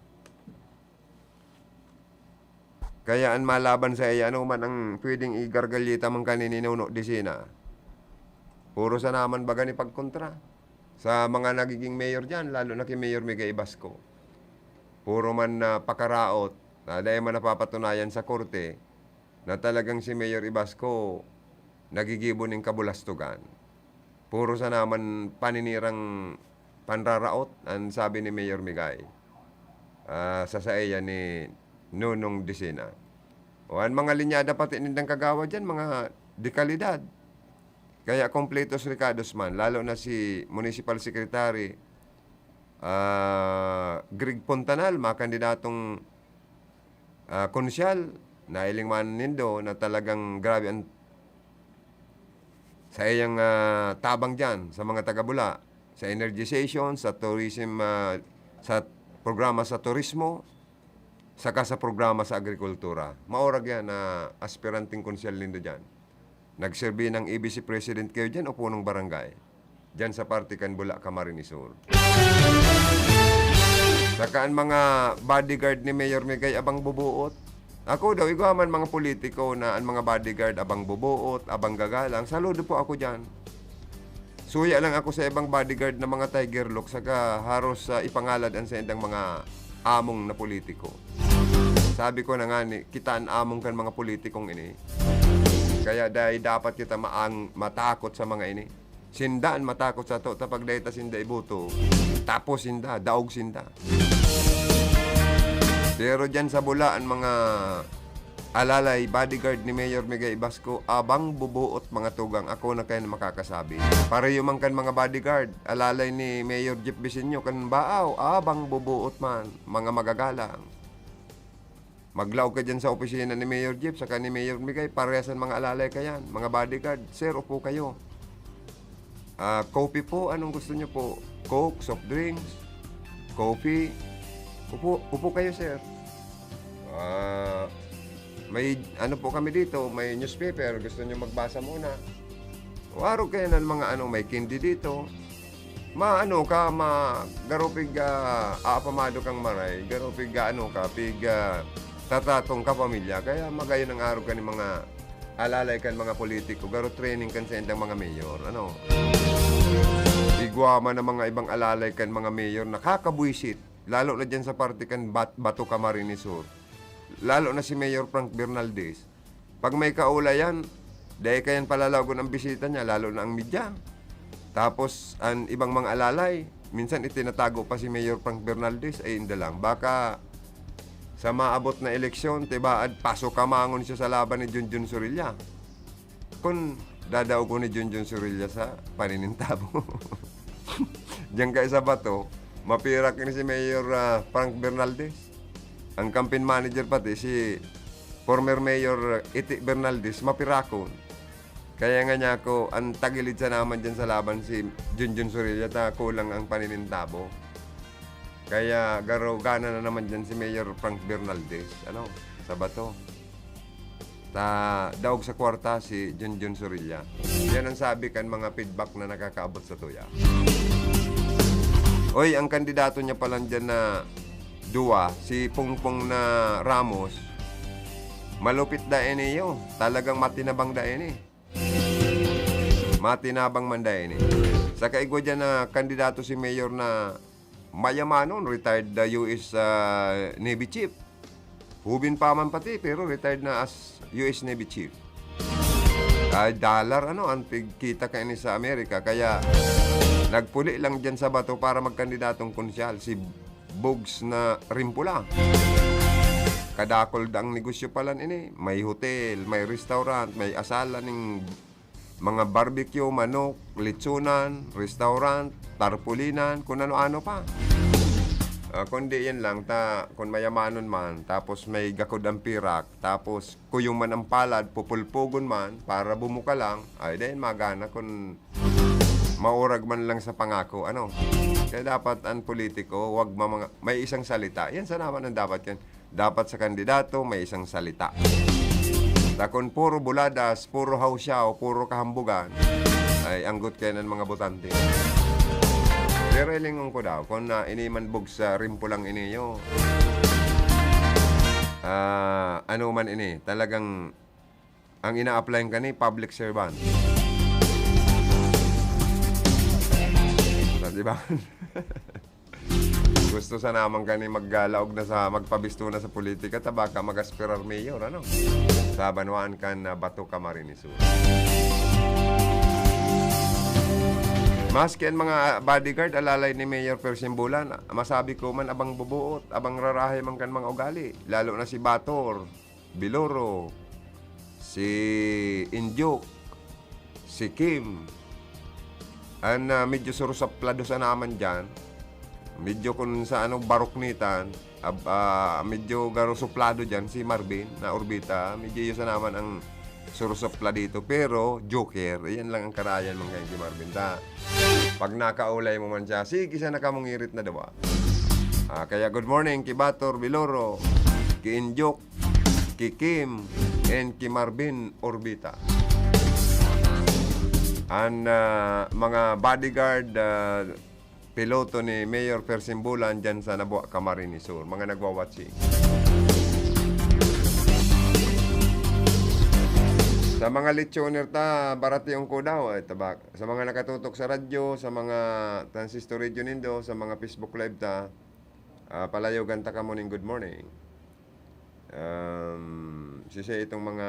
Kaya ang malaban sa iya, ano man ang pwedeng igargalyeta man kanininuno di sina. Puro sa naman baga ni pagkontra. Sa mga nagiging mayor diyan, lalo na kay Mayor Migay Ibasco. Puro man, ah, pakaraot, na dai man napapatunayan sa korte na talagang si Mayor Ibasco nagigibo nin kabulastugan. Puro sana man paninirang panraraot, an sabi ni Mayor Migay, ah, sa saiya ni Nonong Dicina. O, an mga linyada pati nindang kagawad diyan, mga dekalidad. Kaya kompletos rekados man, lalo na si Municipal Secretary, ah, Greg Fontanal, makandidatong, ah, konsyal, nahiling man nindo na talagang grabe ang saiyang, ah, tabang diyan sa mga taga-Bula, sa energization, sa tourism, ah, sa programa sa turismo, saka sa programa sa agrikultura. Maurag yan na aspiranteng konsyal nindo diyan. Nagserbi ng A B C president kayo diyan o punong barangay? Diyan sa parte kan Bula, Camarines Sur. Saka an mga bodyguard ni Mayor Migay abang bubuot. Ako daw, igwa man mga politiko na an mga bodyguard abang bubuot, abang gagalang. Saludo po ako diyan. Suya lang ako sa ibang bodyguard na mga tiger look, saka haros, ah, ipangalad an saindang mga among na politiko. Sabi ko na ngani, kita an among kan mga politikong ini. Kaya dai dapat kita maang-, matakot sa mga ini. Sinda an matakot sato, ta pag dai ta sinda iboto, tapos sinda, daog sinda. Pero diyan sa Bula, an mga alalay, bodyguard ni Mayor Migay Ibasco, abang bubuot, mga tugang, ako na kayo na makakasabi. Pareho man kan mga bodyguard, alalay ni Mayor Jeff Vicenio kan Baao, abang bubuot man, mga magagalang. Maglaog ka diyan sa opisina ni Mayor Jeff saka ni Mayor Migay, parehas an mga alalay kayan, mga bodyguard. "Sir, upo kayo. Ah, coffee po, anong gusto niyo po? Coke, soft drinks, coffee? Upo, upo kayo, sir. Ah, may ano po kami dito, may newspaper, gusto niyo magbasa muna?" O arog kayo ng mga ano, may candy dito. Maano ka, ma-, garo pig, ah, aapamado kang maray, garo pig, ah, ano ka, pig, ah, tatatong ka pamilya. Kaya magayon ang arog ka ni mga alalay kan mga politiko, garo training kan saindang mga mayor, ano. Igwa man ang mga ibang alalay kan mga mayor, nakakabwisit, lalo na diyan sa parte kan Bat-, Bato, Camarines Sur. Lalo na si Mayor Frank Bernaldez. Pag may kaulayan, dai kayan palalaogon ang bisita niya, lalo na ang media. Tapos, an ibang mga alalay, minsan itinatago pa si Mayor Frank Bernaldez, ay inda lang. Baka sa maabot na eleksyon, tibaad, paso kamangon siya sa laban ni Junjun Sorilla. Kun dadaogon ni Junjun Sorilla sa paninintabo. Diyan kay sa Bato, mapirak ni si Mayor, ah, Frank Bernaldez. Ang campaign manager pati si former Mayor Iti Bernaldez, mapirakon. Kaya nga niya ako, ang tagilid sa naman dyan sa laban si Junjun Sorilla, ta kulang ang paninintabo. Kaya garo gana na naman dyan si Mayor Frank Bernaldez, ano, sa Bato. Ta daog sa kwarta si Junjun Sorilla. Yan ang sabi kan mga feedback na nakakaabot sa tuya. Oy, ang kandidato niya palan dyan na duwa, si Pongpong na Ramos, malupit da ini iyo. Talagang matinabang da ini. Matinabang man da ini. Sa kaigwa dyan na kandidato si Mayor na mayamanon, retired na U S, ah, Navy Chief. Hubin pa man pati, pero retired na as U S Navy Chief. Ay, dollar, ano, ang pigkita kaini sa Amerika. Kaya, nagpuli lang dyan sa Bato para magkandidatong konsyal, si Bugs na Rimpula. Kadakol da ang negosyo palan ini. May hotel, may restaurant, may asala ning mga barbecue, manok, litsunan, restaurant, tarpulinan, kun ano-ano pa. Ah, kundi yan lang, ta, kun mayamanon man, tapos may gakod ang pirak, tapos kuyong man ang palad, pupulpugon man, para bumuka lang, ay, dahil magana kun maurag man lang sa pangako, ano? Kaya dapat ang politiko, wag mamanga-, may isang salita. Yan sa naman ang dapat yan. Dapat sa kandidato, may isang salita. Ta kun puro buladas, puro hawsyaw, puro kahambugan, ay anggot kayo ng mga botante. Pero ilingon ko daw, kung na ini man bugsa, rimpo lang ini, yo. Ah, ano man ini, talagang ang ina-applyan ka ni public servant. Sa Di ba? Gusto sana man kani maggalaog na sa, magpabisto na sa politika, ta baka mag-aspirar mayor, ano? Sa banwaan kan, ah, Bato, Camarines Sur. Maski an mga bodyguard, alalay ni Mayor Persimbulan, masabi ko man, abang bubuot, abang rarahay man kan mga ugali, lalo na si Bator, Biloro, si Indyok, si Kim. An, ah, medyo surusaplado sana man diyan. Medyo kun sa ano, baruknitan, ab-, ah, medyo garo suplado diyan si Marvin na Urbita. Medyo iyo sana man ang surusupla dito. Pero, joker, iyan lang ang karayan man kayan ki Marvin. Ta, pag nakaulay mo man siya, sige sana ka mong irit na dawa. Ah, kaya good morning ki Bator Biloro, ki Indyok, ki Kim, and ki Marvin Urbita. An, ah, mga bodyguard, ah, piloto ni Mayor Persimbulan diyan sa Nabua, Camarines Sur. Mga nagwa-watching. Sa mga lechoner ta, baratiyon ko daw, ay, tabak. Sa mga nakatutok sa radyo, sa mga transistor radio nindo, sa mga Facebook Live ta, ah, palayogan ta kamo ning good morning. Um, sisay itong mga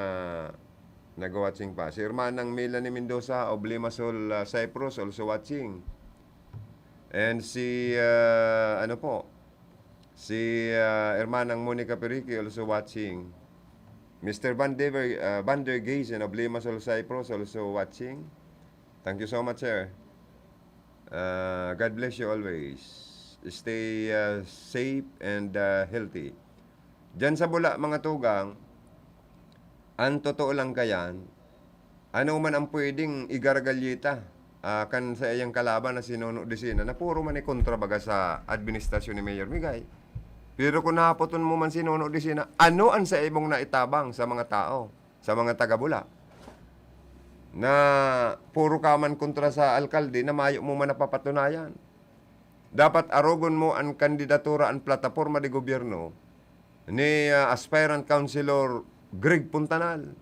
nagwa-watching pa? Si Hermanang Melanie Mendoza of Limassol, ah, Cyprus, also watching. And si, ah, ano po, si, ah, Hermanang Monica Perique, also watching. Mister Van Dever, ah, Van der Geysen of Limassol, Cyprus, also watching. Thank you so much, sir. Ah, God bless you always. Stay, ah, safe and, ah, healthy. Diyan sa Bula, mga tugang, ang totoo lang kayan, ano man ang pwedeng igaragalye ta, ah, kan saiyang kalaban na si Nono Dicina, na puro man ikontra baga sa administrasyon ni Mayor Migay. Pero kung nahapoton mo man si Nono Dicina, ano ang saimong naitabang sa mga tao, sa mga taga-Bula? Na puro ka man kontra sa alkalde na mayo mo man napapatunayan. Dapat arogon mo an kandidatura, an plataporma de gobyerno ni, ah, aspirant councilor Greg Puntanal.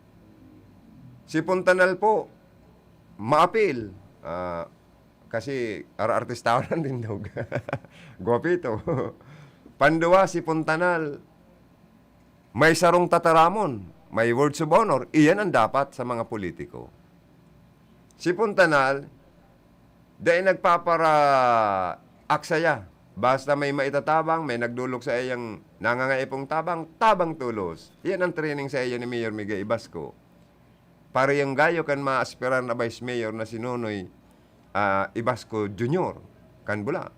Si Puntanal po, maapil. Ah, kasi ar-, artistahan ang tindog. Gwapito. Panduwa, si Puntanal, may sarong tataramon, may words of honor. Iyan ang dapat sa mga politiko. Si Puntanal, dai nagpapara-aksaya. Basta may maitatabang, may nagdolok sa iyang nangangaipong tabang, tabang tolos. Iyan ang training sa iya ni Mayor Miguel Ibasco. Parehong gayo kan maaspirar na Vice Mayor na si Nonoy, ah, Ibasco Junior, kan Bula.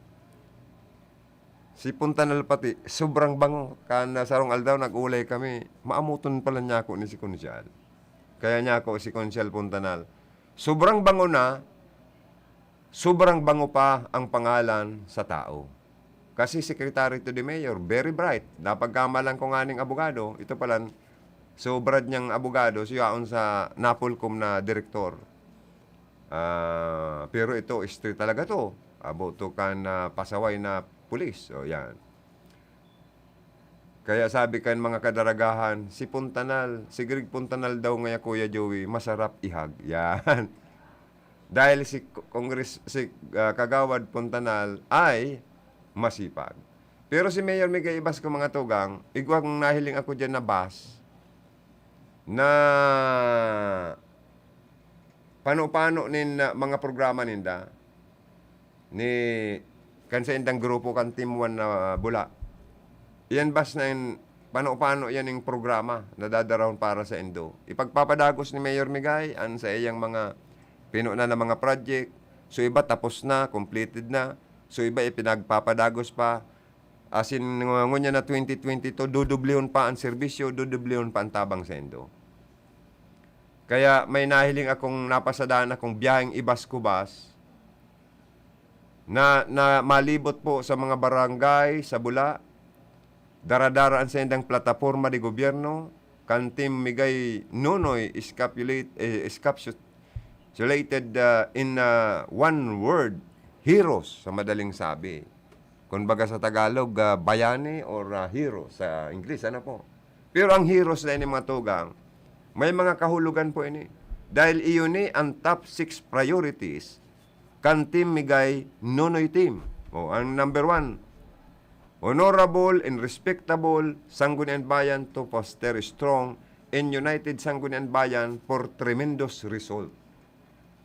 Si Puntanal pati, sobrang bango. Kan, ah, sarong aldaw, nag-ulay kami. Maamoton pala niya ako ni si Konsyal. Kaya niya ako si Konsyal Puntanal. Sobrang bango na, sobrang bango pa ang pangalan sa tao. Kasi secretary to the mayor, very bright. Napagkamalan ko nga ning abogado, ito pala, so Brad niyang abogado, siya yaon sa Napolcom na direktor. Ah, pero ito, straight talaga to. Abo to kan, ah, pasaway na pulis. O, yan. Kaya sabi kan mga kadaragahan, si Puntanal, si Greg Puntanal daw ngaya, Kuya Joey, masarap ihag. Yan. Dahil si Ko-, Congress, si, ah, Kagawad Puntanal ay masipag. Pero si Mayor Miguel Ibasco, mga tugang, igwang nahiling ako diyan na bus na pano-pano nin, ah, mga programa ninda ni kan sa indang grupo kan Team One na Bula. Iyan bus na in, pano-pano yan yung programa na dadarahon para sa indo. Ipagpapadagos ni Mayor Migay an sa iyang mga pinunan na mga project. So, iba tapos na, completed na. So, iba ipinagpapadagos pa. As in, ngunyan na twenty twenty-two, dudublihon pa ang serbisyo, dudublihon pa ang tabang sa indo. Kaya may nahiling akong, napasadaan akong biyaheng Ibasco bus na, na malibot po sa mga barangay sa Bula. Daradara an saindang plataporma de gobyerno, kan Team Migay Nonoy Escapulate-, eh, Escapsulated, ah, in, ah, one word, heroes, sa madaling sabi. Kumbaga sa Tagalog, ah, bayani or, ah, hero sa Ingles, ano po? Pero ang heroes na ini, mga tugang, may mga kahulogan po ini. Dahil iyon ni ang top six priorities kan Team Migay Nonoy Team. O, ang number one, honorable and respectable Sangguniang Bayan to foster strong and united Sangguniang Bayan for tremendous result.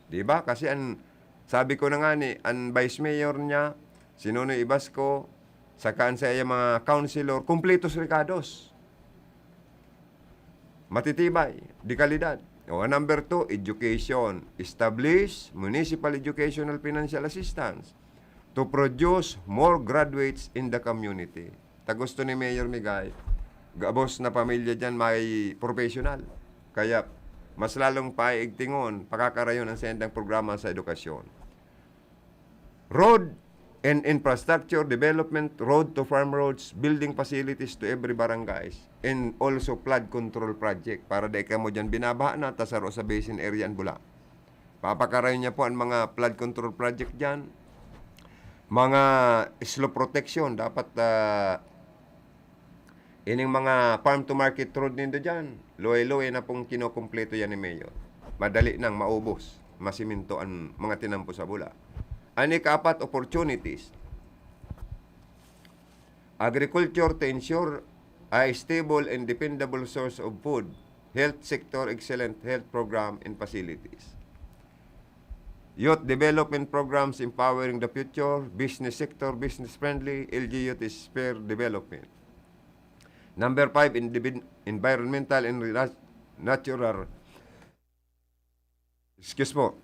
Di ba? Kasi an, sabi ko na nga ni, an vice mayor niya, si Nonoy Ibasco, saka an saiyang mga councilor, kumpletos rekados. Matitibay, de kalidad. O, number two, education. Establish municipal educational financial assistance to produce more graduates in the community. Ta gusto ni Mayor Migay, gabos na pamilya diyan may professional. Kaya mas lalong paiigtingon, pakakarayon ang sendang programa sa edukasyon. Road and infrastructure development, road to farm roads, building facilities to every barangays, and also flood control project para dai kamo diyan binabaha na, ta saro sa basin area an Bula. Papakarayon niya po ang mga flood control project diyan. Mga slope protection, dapat, ah, ining mga farm to market road nindo diyan, luway-luway na pong kinokompleto yan ni Mayor. Madali nang maubos, masiminto ang mga tinampo sa Bula. Ang ikaapat, opportunities. Agriculture to ensure a stable and dependable source of food. Health sector, excellent health program and facilities. Youth development programs empowering the future. Business sector, business friendly. L G U to spur development. Number five, environmental and natural, excuse po,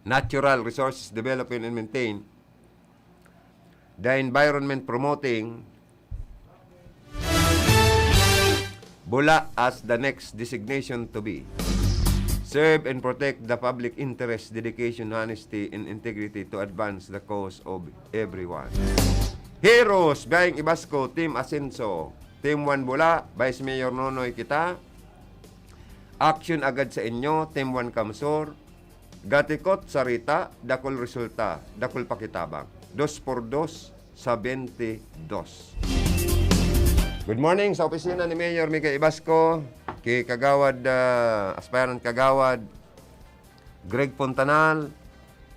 natural resources development and maintain the environment, promoting Bula as the next destination to be. Serve and protect the public interest, dedication, honesty, and integrity to advance the cause of everyone. Heroes, Biyayang Ibasco, Team Asenso, Team one Bula, Vice Mayor Nonoy kita, action agad sa inyo, Team one Kamsur, gatikot sarita, dakul resulta, dakul pakitabang. Dos por dos, sa bente dos. Good morning sa opisina ni Mayor Mika Ibasco, ki Kagawad, ah, aspirant Kagawad Greg Fontanal,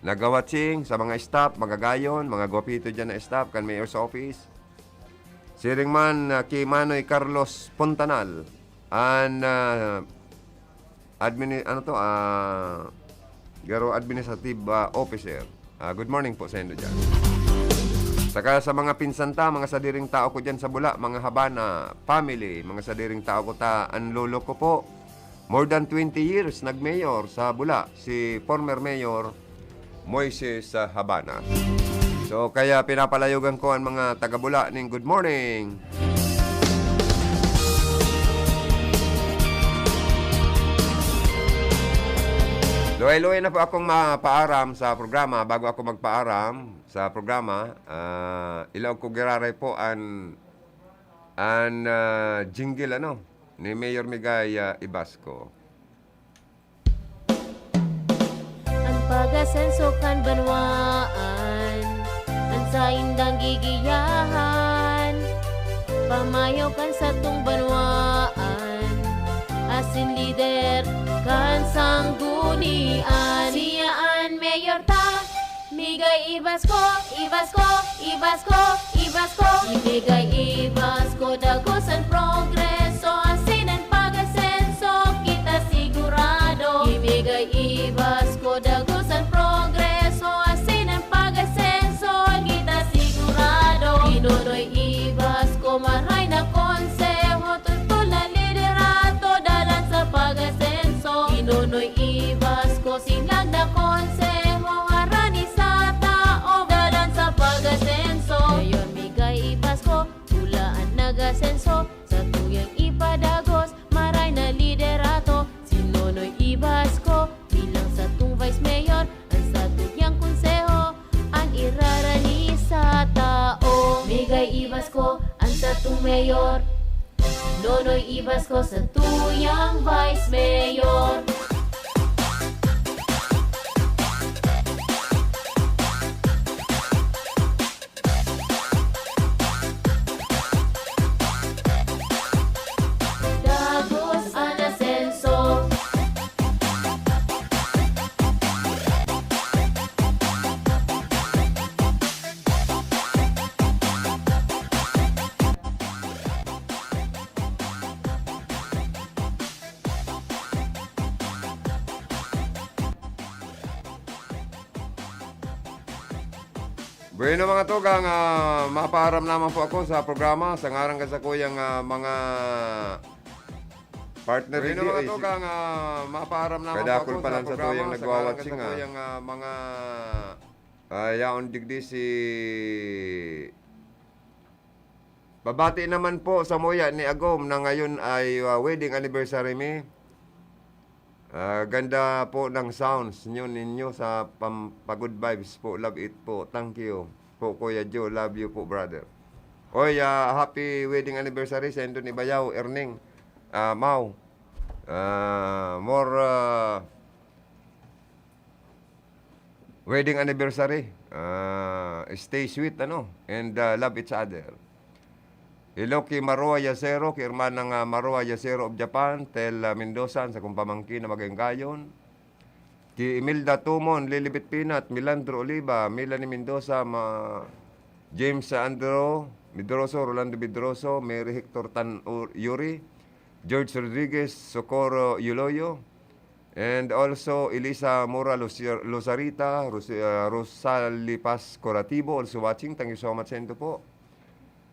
nagawat sing sa mga staff, magagayon, mga gwapito dyan na staff kan Mayor's Office. Siring man, ah, ki Manoy Carlos Fontanal, an, ah, admini-, ano to, ah, garo administrative, ah, officer. Ah, good morning po sa inyo dyan. Saka sa mga pinsan ta, mga sadiring tao ko dyan sa Bula, mga Habana family, mga sadiring tao ko ta, an lolo ko po, more than twenty years nag-mayor sa Bula, si former mayor Moises, ah, Habana. So, kaya pinapalayogan ko ang mga taga-Bula ning good morning. Luway-luway na po akong mapaaram sa programa. Bago ako magpaaram sa programa, ah, ilaog ko giraray po an, an, ah, jingle, ano, ni Mayor Migay, ah, Ibasco. An pag-asenso kan banwaan, an saindang gigiyahan, pamayo kan satong banwaan, asin lider kan sanggunian. Siya an mayor ta, Migay Ibasco, Ibasco, Ibasco, Ibasco. Imigay Ibasco, dagos an progreso, asin an pag-asenso, kita sigurado. Imigay Ibasco, dagos an progreso, asin an pag-asenso, kita sigurado. Ki Nonoy Ibasco, maray na konseho, tutol na liderato, dalan sa pag-asenso. Ki Nonoy Ibasco, sinlag na konseho, harani sa tawo, dalan sa pag-asenso. Mayor Migay Ibasco, Bula an nag-asenso, satuyang ipadagos, maray na liderato. Si Nonoy Ibasco, bilang satong vice mayor, an satuyang konseho, an irarani sa tawo. Migay Ibasco, an satong mayor. Nonoy Ibasco, satuyang vice mayor. Dagos an asenso. Bueno, mga tugang, ah, mapaaram naman po ako sa programa sa ngaran kan sakuyang, ah, mga partner Bueno, mga tugang, ah, mapaaram naman po ako sa programa sa ngaran kan sakuyang, ah, mga, ah, yaon digdi si Pabati naman po sa muya ni Agom na ngayon ay, ah, wedding anniversary mi. Ah, ganda po ng sounds nyo ninyo sa pam-, pa-good vibes po. Love it po. Thank you po, Kuya Joe. Love you po, brother. Oy, ah, happy wedding anniversary sa Indon Ibayaw, Erning. Ah, Mau. Ah, more, ah, wedding anniversary. Ah, stay sweet, ano, and, ah, love each other. Hello ki Maroa Yacero, ki Hermanang, ah, Maroa Yacero of Japan, Tel, ah, Mendoza, an sakong pamangkin na magayong gayon. Ki Imelda Tumon, Lilibet Pinat, Milandro Oliva, Melanie Mendoza, ma-, James Andro Medroso, Rolando Medroso, Mary Hector Tan U-, Yuri, George Rodriguez, Socorro Yuloyo, and also Elisa Mora Lucia-, Luzarita, Ros-, ah, Rosali Paz Corativo, also watching. Thank you so much, sendo po.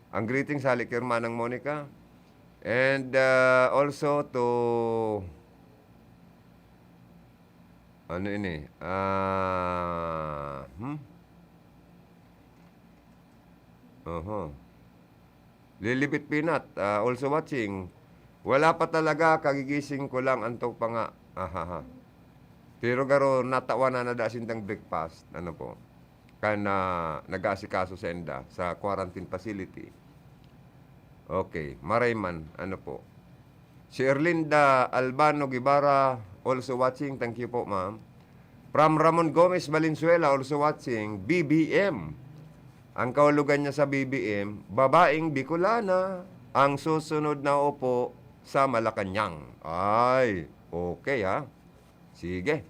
Ang greetings hali ki Hermanang Monica. And, ah, also to, ano ini? Ah, hmm? Oho. Lilibit Pinat, ah, also watching. Wala pa talaga, kagigising ko lang, antok pa nga. Ahaha. Pero garo, natawan na nada sindang breakfast. Ano po? Kan, ah, nag-aasikaso sa enda, sa quarantine facility. Okay, maray man. Ano po? Si Erlinda Albano Guevara, also watching. Thank you po, ma'am. From Ramon Gomez Valenzuela, also watching. B B M. Ang kahulugan niya sa B B M, babaeng Bicolana, ang susunod na upo sa Malacañang. Ay, okay ha. Sige.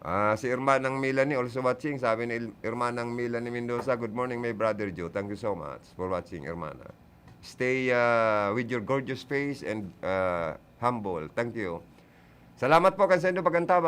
Ah, si Hermanang Melanie also watching. Sabi ni Il-, Hermanang Melanie Mendoza, "Good morning, my brother Joe." Thank you so much for watching, Hermana. Stay, ah, with your gorgeous face and, ah, humble. Thank you. Salamat po kan saindo pagkantaw.